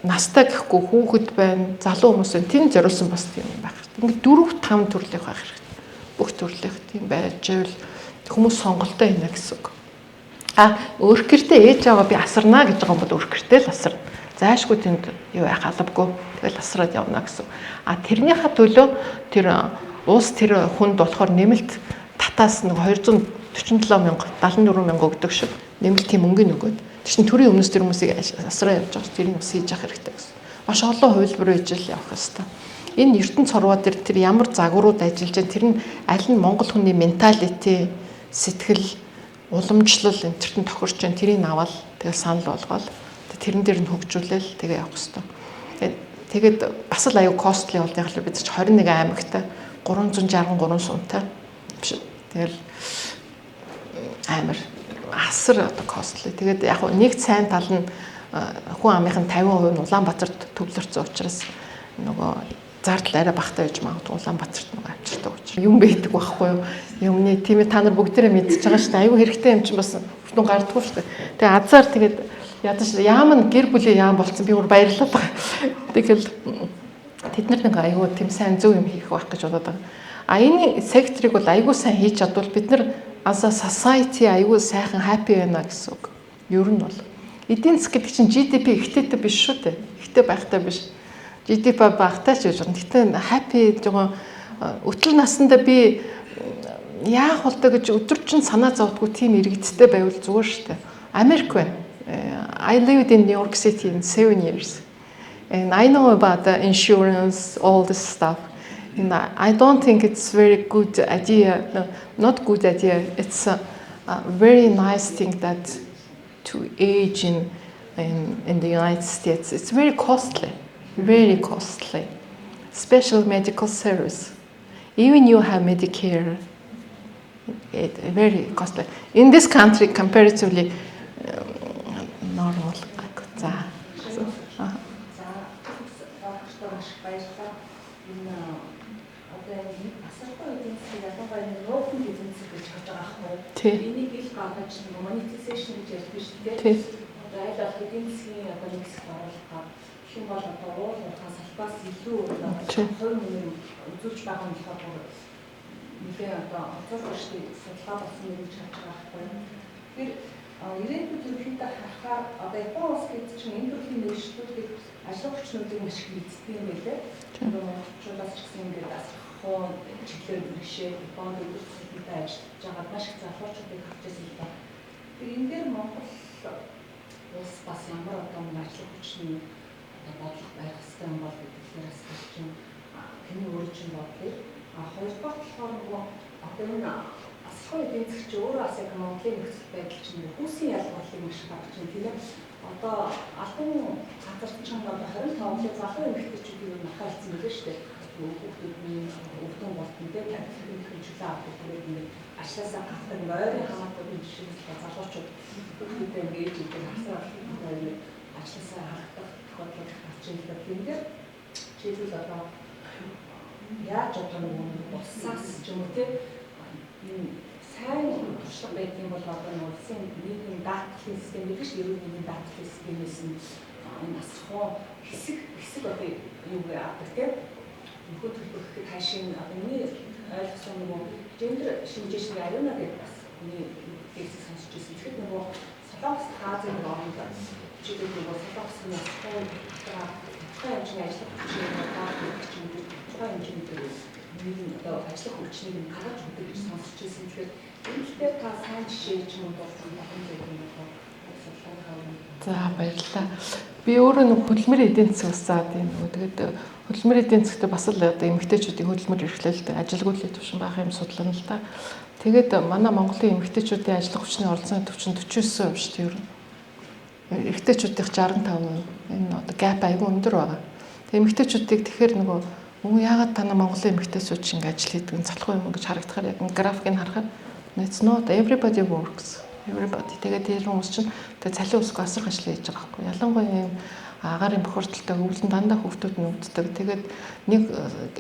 настай гэхгүй, хүүхэд байна, залуу хүмүүс байна. Тэнд зориулсан бас тийм байх хэрэгтэй. Ингээд дөрөв там төрлөх байх хэрэгтэй. Бүх төрлөх тийм байж байвал хүмүүс сонголтоо хийнэ гэсэн үг. А өөрөх гэртээ ээж аваа би асарнаа гэж байгаа юм бол өөрөх гэртээ л асарна. Зайшгүй тэнд юу яах албагүй. Тэгэл асраад явна гэсэн. А тэрнийхээ төлөө тэр улс тэр хүнд болохоор нэмэлт татаас нэг 247 мянга, 74 мянга өгдөг шиг нэмэлт тийм мөнгөний өгөөд. Тэр чинь төрийн өмнөөс тэр хүмүүсийг асраа явж байгаа, тэрийг бас хийж явах хэрэгтэй гэсэн. Маш олон хувилбар байж л явах хэрэгтэй. Энэ ертөнц хорвоо дээр тэр ямар загварууд ажиллаж байна, тэр нь аль нь Монгол хүний mentality, сэтгэл, уламжлал энэ тэрт нь тохирч байна. Тэрийг аваад, тэгээ санал болгоол тэрэн дээр нь хөгжүүлээл тэгээ явах хэрэгтэй. Тэгээд бас л аюу costly бол яг л бид чи 21 аймагтай, 363 сумтай биш. Тэгэл амар асар одоо costly. Тэгээд яг нэг сайн тал нь хүн амынх нь 50% нь Улаанбаатарт төвлөрсөн учраас нөгөө зардал арай багатай байж магадгүй, Улаанбаатарт нөгөө авчирдаг учраас. Юм байдаг байхгүй юу? Юмны тийм ээ, та нар бүгдээрээ мэдчихэж байгаа шүү дээ. Айгүй хэрэгтэй юм чинь бас өртөн гардаггүй шүү дээ. Тэгээ азар тэгээд ядаж яам нь гэр бүлийн яам болцсон, би бүр баярлалаа. Тэгэл тэд нар нэг айгүй тийм сайн зөв юм хийх байх гэж бодоод байгаа. А энэ секторыг бол айгүй сайн хийж чадвал бид нар as a society айгүй сайхан happy байна гэсэн үг. Ер нь бол эдийн засаг гэдэг чинь GDP ихтэйтэй биш шүү дээ. Ихтэй байхтай биш. GDP багатай ч гэж байна. Гэтэ happy жоохон өтөл наснда би яах бол тоо гэж өдөржин санаа зовдгүй тийм иргэдтэй байвал зүгээр шүү дээ. Америк байна. I lived in New York City in 7 years. And I know about the insurance, all this stuff. And I don't think it's very good idea. No, not good idea. It's a very nice thing that to age in the United States. It's very costly, very costly. Special medical service. Even you have Medicare, it very costly. In this country, comparatively normal. За. За, маш их баярлалаа. Энэ одоо энэ асархуу эдийн засгийг ялангуяа энэ нуугдсан эдийн засаг гэж харж байгаа байхгүй юу? Тий. Энийг ил гаргаж нэг monetization гэж ярьдаг шүү дээ. Тий. Одоо аль болох эдийн засгийн одоо нэг хэсэгт оруулах гад гэх юм бол одоо уул уурхай салбаас илүү одоо хувь үнээр үзүүлж байгаа нь болохоор бүр нэлээ одоо онцгой судалгаа болсон гэж харж байгаа байхгүй юу? Тэр ирээдүйд ерөнхийдөө харахаар одоо Япон улс гэдэг чинь энэ төрлийн мэргэжлүүдийг, ажлын хүчнүүдийг маш их мэддэг юм байлээ. Одоо монголчуудаас ч гэсэн ингээд асрахуу чиглэлээр бэрхшээ Японд өдөр тутамтай ажиллаж байгаа маш их залуучуудыг авч ирсэн л да. Тэр энэ дээр Монгол улс бас ямар одоо нэг ажлын хүчний одоо бодлого байх хэрэгтэй юм бол гэдэг талаар бас чинь таны өөр чинь бодлоо. А хоёрдугаар болохоор нөгөө одоо энэ асархуу эдийн засаг чи өөрөө бас яг Монголын нөхцөл байдал чинь хүүсийн ялгуурлыг маш их гаргаж байна, тийм ээ. Одоо албан газар чинь одоо 25-ны залуу эмэгтэйчүүдийг юу анхааралцсан байлээ шүү дээ. Хүүхдүүдний өвдөн болтон, тийм, тархины чөлөө авдаг, тэгээд ингээд ажлаасаа гардаг нэг ойрын хамаатны жишээ залуучууд хүүхдүүдээ ингээд ээж идэг харсаар ингээд ажлаасаа харагдах тохиолдол гарч ирдэг. Тэн дээр жишээлбэл одоо яаж одоо нэг улсаас ч юм уу, тийм, энэ сайн туршлага байдаг юм бол одоо нэг улсын нийгэм даатгалын систем гэдэг чинь эрүүл мэндийн даатгалын системээс нь энэ асархуун хэсэг хэсэг одоо юу гэ авдаг, тийм, нөхөө төлбөр гэхэд хаашийн одоо миний ойлгосон нөгөө гендер шинжээч нэг Ариуна гэдэг бас хүний лекцийг сонсч ирсэн. Тэгэхээр нөгөө Солонгос, Азийн нэг оронд жишээлбэл нөгөө Солонгосын асархуун тодорхой хэмжээний ажиллах хүчний одоо гэдэг ч юм уу, тодорхой хэмжээний тэр нэг нь одоо ажиллах хүчнийг нь гаргаж өгдөг гэж сонсч ирсэн. Тэгэхээр энэ тал дээр та сайн жишээ ч юм уу дурдсан боломж байдаг юм болов судалгааныхаа өмнө? За, баярлалаа. Би өөрөө нэг хөдөлмөрийн эдийн засаг бас заад юм. Тэгээд хөдөлмөрийн эдийн засагт бас л одоо эмэгтэйчүүдийн хөдөлмөр эрхлэлт, ажилгүйдлийн түвшин байх юм судлана л да. Тэгээд манай Монголын эмэгтэйчүүдийн ажиллах хүчний оролцооны түвшин 49% шүү дээ ер нь. Эрэгтэйчүүдийнх 65%. Энэ одоо gap айгүй өндөр байгаа. Тэгээд эмэгтэйчүүдийг тэгэхээр нөгөө өө яагаад та нар Монголын эмэгтэйчүүд чинь ингэ ажил хийдэг юм, залхуу юм гэж харагдахаар яг графикийг харахаар it's not everybody works, everybody. Тэгээд тэр хүмүүс чинь тэгээд цалин өсгөө асрах ажил хийж байгаа байхгүй. Ялангуяа ийм агаарын бохирдолтой өвлөн дандаа хүүхдүүд нүгддэг. Тэгээд нэг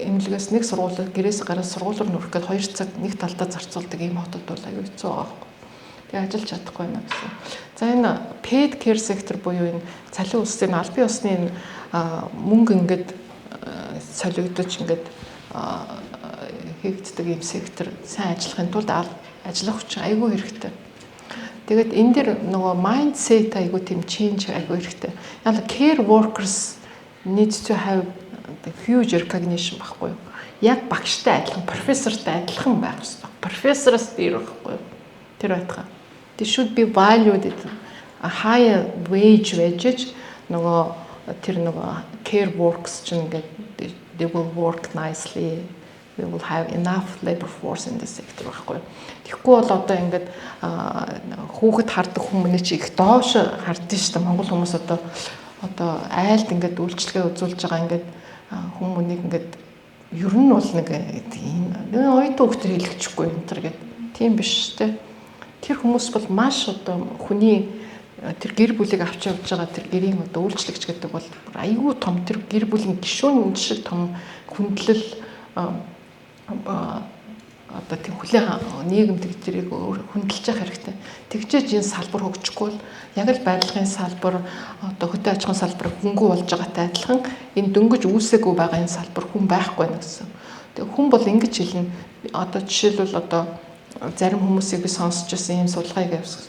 эмнэлгээс, нэг сургуулиар, гэрээс гараад сургууль руу нүрэх гээд 2 цаг нэг талдаа зарцуулдаг ийм хотод бол аюу хэцүү байгаа байхгүй. Тэгээ ажиллаж чадахгүй байна гэсэн. За, энэ paid care sector буюу энэ цалин өссөн албан ёсны энэ мөнгө ингээд солигдож, ингээд хийгддэг ийм сектор сайн ажиллахын тулд ажиллах хүч айгүй хэрэгтэй. Тэгээд энэ дэр нөгөө mindset айгүй тийм change айгүй хэрэгтэй. Яг care workers need to have the huge recognition байхгүй юу? Яг багштай адилхан, профессортай адилхан байх хэрэгтэй. Профессороос дээр байхгүй юу? Тэр байтгаа. They should be valued at a higher wage байж нөгөө тэр нөгөө care works чинь ингээд they will work nicely, we will have enough labor force in the sector байхгүй юу. Тэгэхгүй бол одоо ингээд хүүхэд хардаг хүмүүний чи их доош хардсан шүү дээ. Монгол хүмүүс одоо айлд ингээд үйлчлэгээ үзүүлж байгаа ингээд хүмүүнийг ингээд ер нь бол нэг ийм оюутан хүүхдээр хэлчихгүй энэ төр гэд тийм биш шүү дээ. Тэр хүмүүс бол маш одоо хүний тэр гэр бүлийг авч явж байгаа тэр гэрийн одоо үйлчлэгч гэдэг бол айгүй том, тэр гэр бүлийн гишүүн шиг том хүндлэл, одоо тийм хүлээн нийгэм тэрийг хүндэлж явах хэрэгтэй. Тэгжээж энэ салбар хөгжихгүй бол яг л барилгын салбар, одоо хөдөө аж ахуйн салбар хөнгүү болж байгаатай адилхан энэ дөнгөж үүсээгүй байгаа энэ салбар хүн байхгүй байна гэсэн. Тэгээ хүн бол ингэж хэлнэ. Одоо жишээлбэл одоо зарим хүмүүсийг би сонсч байсан ийм судалгааг явуулсан.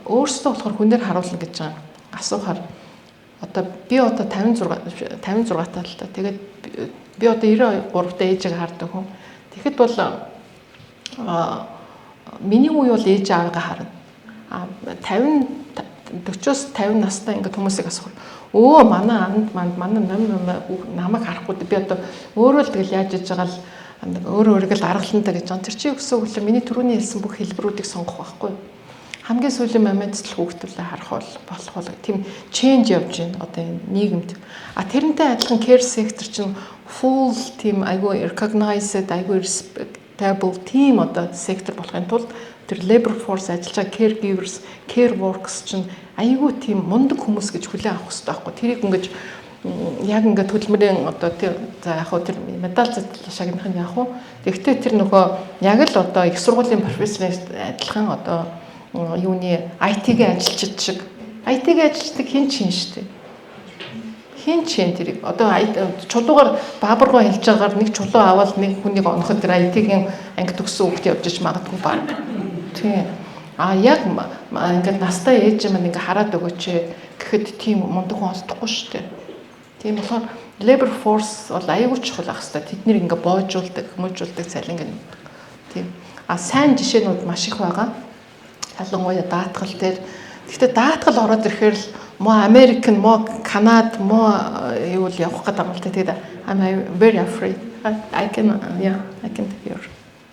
Өөрсдөө болохоор хүнээр харуулна гэж байгаа. Асуухаар одоо би одоо 56 56 таа л та. Тэгээд би одоо 93 та ээжийг хардаг хүн. Тэгэхэд бол миний үе бол ээж аавыгаа харна. А 50 40-оос 50 настай ингээд хүмүүсийг асуух. Өө, манай анд манд, манай ном намайг харахгүй, би одоо өөрөө л тэгэл яаж иж байгаа л өөрөө өөрийгөө л аргална гэж байгаа. Тэр чи өсөө хөглөө миний түрүүний хэлсэн бүх хэлбэрүүдийг сонгох байхгүй юу? Хамгийн сүүлийн момент л хүүхдүүлээ харах бол болох бол тийм change явж байна одоо энэ нийгэмд. А тэрнтэй адилхан care sector чинь full тийм айгүй recognized, айгүй respectable тийм одоо сектор болохын тулд тэр labor force ажиллаж байгаа caregivers, care workers чинь айгүй тийм мундаг хүмүүс гэж хүлээн авах хэрэгтэй байхгүй. Тэрийг ингэж яг ингээд хөдөлмөрийн одоо тэр, за яг хөө тэр медаль задлал шагнах нь яг хөө. Тэгвэл тэр нөгөө яг л одоо их сургуулийн профессорын адилхан одоо юуны IT-ийн ажилчид шиг, IT-ийн ажилчдыг хэн чинь штэ. Хэн чинь тэрийг одоо чулуугаар баабаргуу хэлж байгаагаар нэг чулуу аваад нэг хүнийг оноход тэр IT-ийн анги төгссөн хүүхд явж ич магадгүй баг. Тийм. А яг ингээд настай ээж маань ингээ хараад өгөөч гэхэд тийм мундаг хүн олдохгүй шүү дээ. Тийм болохоор labor force бол аюул чухал ах хэвээр. Тэд нэр ингээ боожуулдаг, хүмүүжүүлдэг, цалин гэнэ. Тийм. А сайн жишээнүүд маш их байгаа. Ялангуяа даатгал дээр. Гэхдээ даатгал ороод ирэхээр л мó Америк нь, мó Канад, мó юу л явах гэдэг юм л та. Тэгээд I'm very afraid. I can yeah, I can take your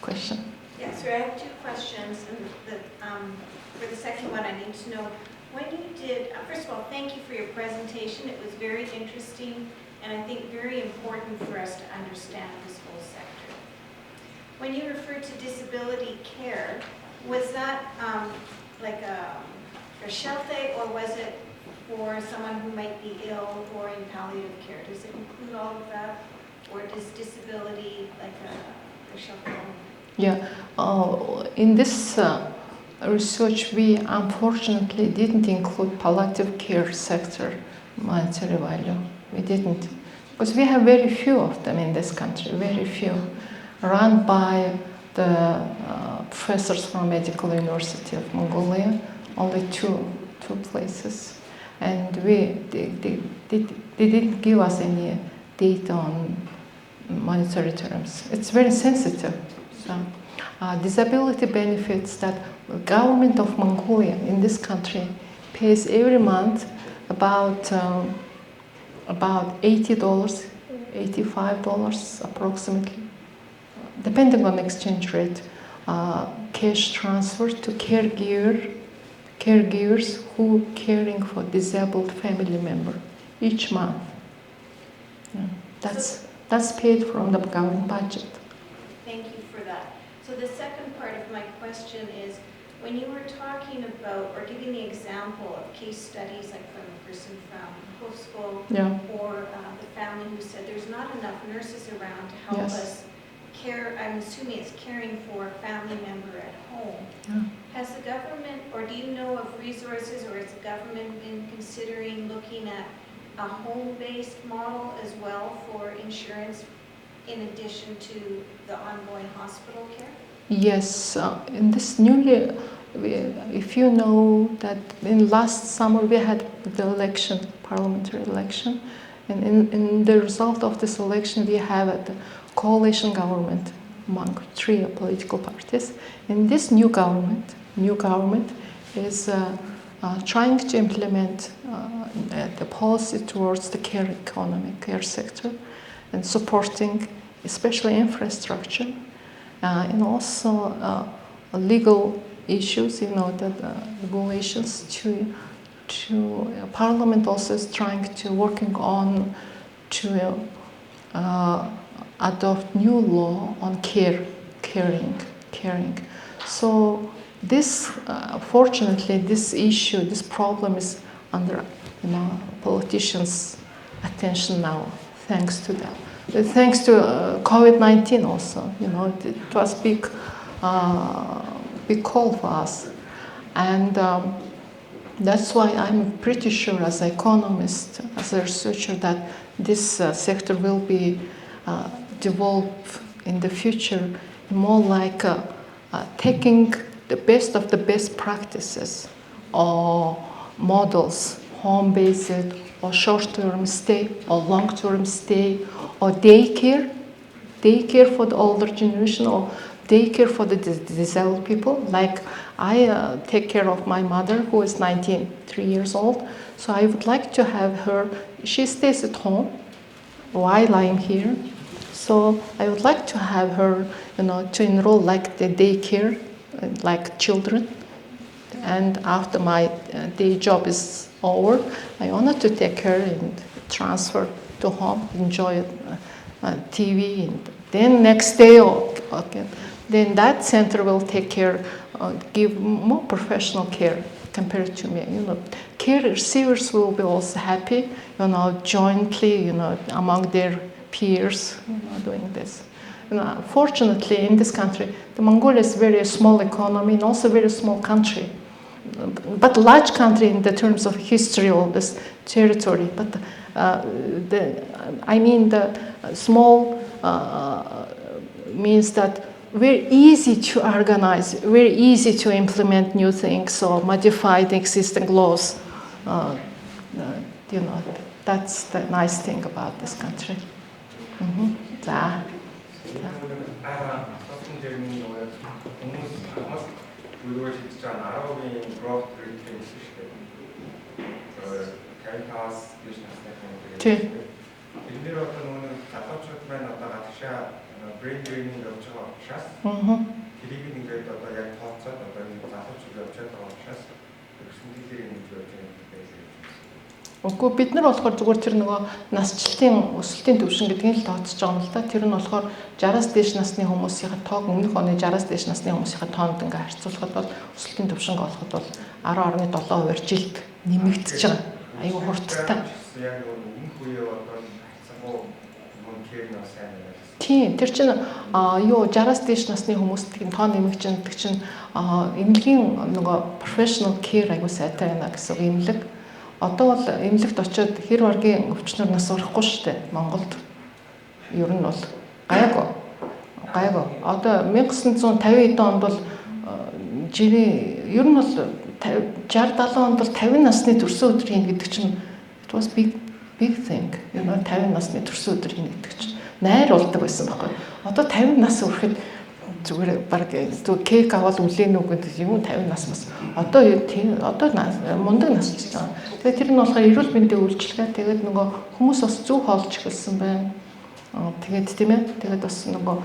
question. Yeah, so I have two questions. And for the second one, I need to know when you did, first of all, thank you for your presentation. It was very interesting and I think very important for us to understand this whole sector. When you referred to disability care, was that like a shelter or was it for someone who might be ill or in palliative care? Does it include all of that? Or does disability like a shelter only? Yeah, in this research, we unfortunately didn't include palliative care sector. monetary value. We didn't, because we have very few of them in this country, very few, run by the professors from Medical University of Mongolia, only two places. And they didn't give us any data on monetary terms. It's very sensitive. So, disability benefits that government of Mongolia in this country pays every month about $80, $85 approximately, depending on exchange rate, cash transfer to caregivers who caring for disabled family member each month. Yeah, that's paid from the government budget. Thank you for that. So the second part of my question is, when you were talking about or giving the example of case studies like from a person from Khuvsgul or the family who said there's not enough nurses around to help us care, I'm assuming it's caring for a family member at home. Has the government, or do you know of resources, or has the government been considering looking at a home-based model as well for insurance in addition to the ongoing hospital care? Yes, in this newly, if you know that in last summer we had the election, parliamentary election, and in the result of this election we have a coalition government among three political parties. And this new government is trying to implement the policy towards the care economy, care sector, and supporting especially infrastructure, and also legal issues, the regulations to Parliament also is trying to working on to adopt new law on care, caring, caring. So this, fortunately, this issue, this problem is under politicians' attention now, thanks to that. Thanks to COVID-19 also, it was big call for us. And that's why I'm pretty sure as an economist, as a researcher, that this sector will be developed in the future more like taking the best of the best practices or models, home-based or short-term stay or long-term stay or daycare, daycare for the older generation or daycare for the disabled people. Like I take care of my mother who is 93 years old. So I would like to have her, she stays at home while I'm here. So I would like to have her to enroll like the daycare, like children. And after my day job is over, I wanted to take her and transfer to home, enjoy TV. And then next day, oh, okay, then that center will take care, give more professional care compared to me. Care receivers will be also happy, jointly, among their peers, doing this. Fortunately, in this country, the Mongolia is very small economy and also very small country, but large country in the terms of history, all this territory. But I mean, the small means that very easy to organize, very easy to implement new things or modify the existing laws. That's the nice thing about this country. За. Аа, дээр нэг нөгөө хүмүүс хамаас үлгэр шидэж байгаа 10% growth rate гэсэн шүү дээ. 55-аас дээш насныхан Тий. Тэр нэр одоо нөгөө нэг залуучууд маань одоо гадагшаа brain drain явж байгаа учраас тэрийг ингээд одоо яг тооцоод одоо энэ залуучууд явж байгаа учраас перцентийлээр ингэж явж байгаа юм байлаа гэж байна. Үгүй, бид нар болохоор зүгээр тэр нөгөө насжилтын өсөлтийн түвшин гэдгийг л тооцож байгаа юм л да. Тэр нь болохоор 60-аас дээш насны хүмүүсийн тоог өмнөх оны 60-аас дээш насны хүмүүсийн тоонд ингээ харьцуулахад бол өсөлтийн түвшинг олоход бол 10.7%-аар жилд нэмэгдэж байгаа. Айгүй хурдтай. Яг нөгөө өмнөх үеэ одоо харьцангуй нөгөө care нь бас сайн байна. Тийм, тэр чинь юу 60-аас дээш насны хүмүүст тоо нэмэгдэж гэдэг чинь эмнэлгийн нөгөө professional care айгүй сайтай байна гэсэн үг, эмнэлэг. Одоо бол эмнэлэгт очиод хэр варгийн өвчнөр нас барахгүй шүү дээ Монголд. Ер нь бол гайгүй. Гайгүй. Одоо 1950 хэдэн онд бол жирийн ер нь бол 60 70 онд бол 50 насны төрсөн өдөр хийнэ гэдэг чинь it was big big thing. Ер нь 50 насны төрсөн өдөр хийнэ гэдэг чинь найр болдог байсан байхгүй. Одоо 50 нас хүрэхэд зүгээр баг зүгээр cake аваад үлээн үү гэдэг юм, 50 нас бас. Одоо тийм, одоо мундаг насалж байгаа. Тэгээд тэр нь болохоор эрүүл мэндийн үйлчилгээ, тэгээд нөгөө хүмүүс бас зөв хоолж эхэлсэн байна. Тэгээд тийм ээ. Тэгээд бас нөгөө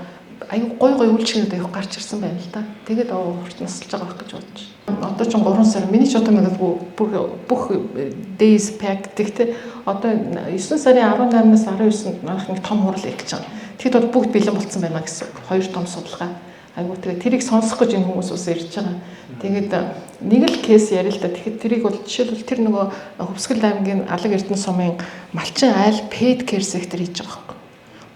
аюу гой гой үйлчилгээнүүд аюу гарч ирсэн байна л да. Тэгээд хурц насалж байгаа байх гэж бодож. Одоо ч 3 сар миний ч одоо нэг бүх days packed те. Одоо 9 сарын 18-наас 19-нд манайх нэг том хурал их гэж байгаа. Тэгэхэд бол бүгд бэлэн болцсон байна гэсэн. Хоёр том судалгаа. Айгуу, тэгээд тэрийг сонсох гэж энэ хүмүүс ус ирж байгаа. Тэгээд нэг л case яриа л да. Тэгэхэд тэрийг бол жишээлбэл тэр нөгөө Хөвсгөл аймгийн Алаг Эрдэнэ сумын Малчин айл paid care sector хийж байгаа байхгүй.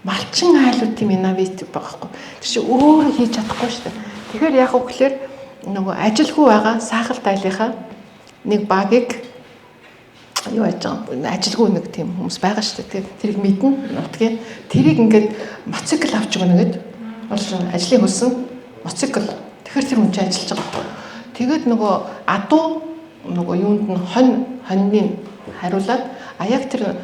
Малчин айлууд тийм innovative байгаа байхгүй. Тэр чинь өөрөө хийж чадахгүй шүү дээ. Тэгэхээр яг уу гэхээр нөгөө ажилгүй байгаа саахалт айлынхаа нэг багийг юу яаж байгаа, ажилгүй нэг тийм хүмүүс байгаа шүү дээ. Тэрийг мэднэ нутгийн. Тэрийг ингээд мотоцикл авч өгнө гэд. Ажлын хөлсөн мотоцикл. Тэгэхээр тэр хүн чинь ажиллаж байгаа байхгүй. Тэгээд нөгөө адуу нөгөө юунд нь хонь хоньны хариулаад, а яг тэр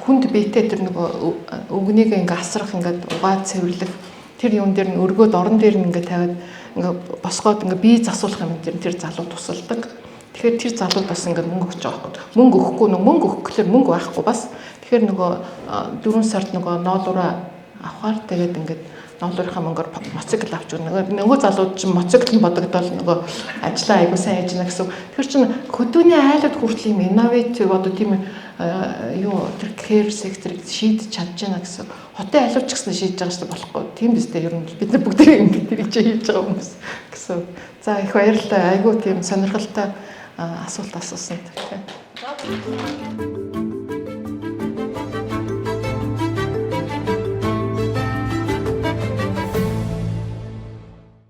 хүнд биетэй тэр нөгөө өвгнийг ингээ асрах, ингээд угаад цэвэрлэх тэр юун дээр нь өргөөд, орон дээр нь ингээ тавиад, ингээ босгоод, ингээ бие засуулах юм дээр тэр залуу тусалдаг. Тэгэхээр тэр залууд бас ингээ мөнгө өгч байгаа байхгүй. Мөнгө өгөхгүй, нөгөө мөнгө өгөх гэхлээр мөнгө байхгүй бас. Тэгэхээр нөгөө 4 сард нөгөө ноолуураа авахар тэгээд ингээд ноолуурынхаа мөнгөөр мотоцикл авч өгнө. Нөгөө залууд чинь мотоцикл нь бодогдоод нөгөө ажлаа айгуу сайн хийж гэнэ гэсэн. Тэр чинь хөдөөний айлууд хүртэл юм innovative одоо тийм юу тэр care sector-ыг шийдэж чадж байна гэсэн. Хотын айлууд ч гэсэн шийдэж байгаа шүү дээ, болохгүй. Тийм биз дээ, ер нь бид нар бүгдээ юм тэрийг чи хийж байгаа хүмүүс гэсэн. За, их баярлалаа. Айгуу тийм сонирхолтой асуулт асуусан. Тийм.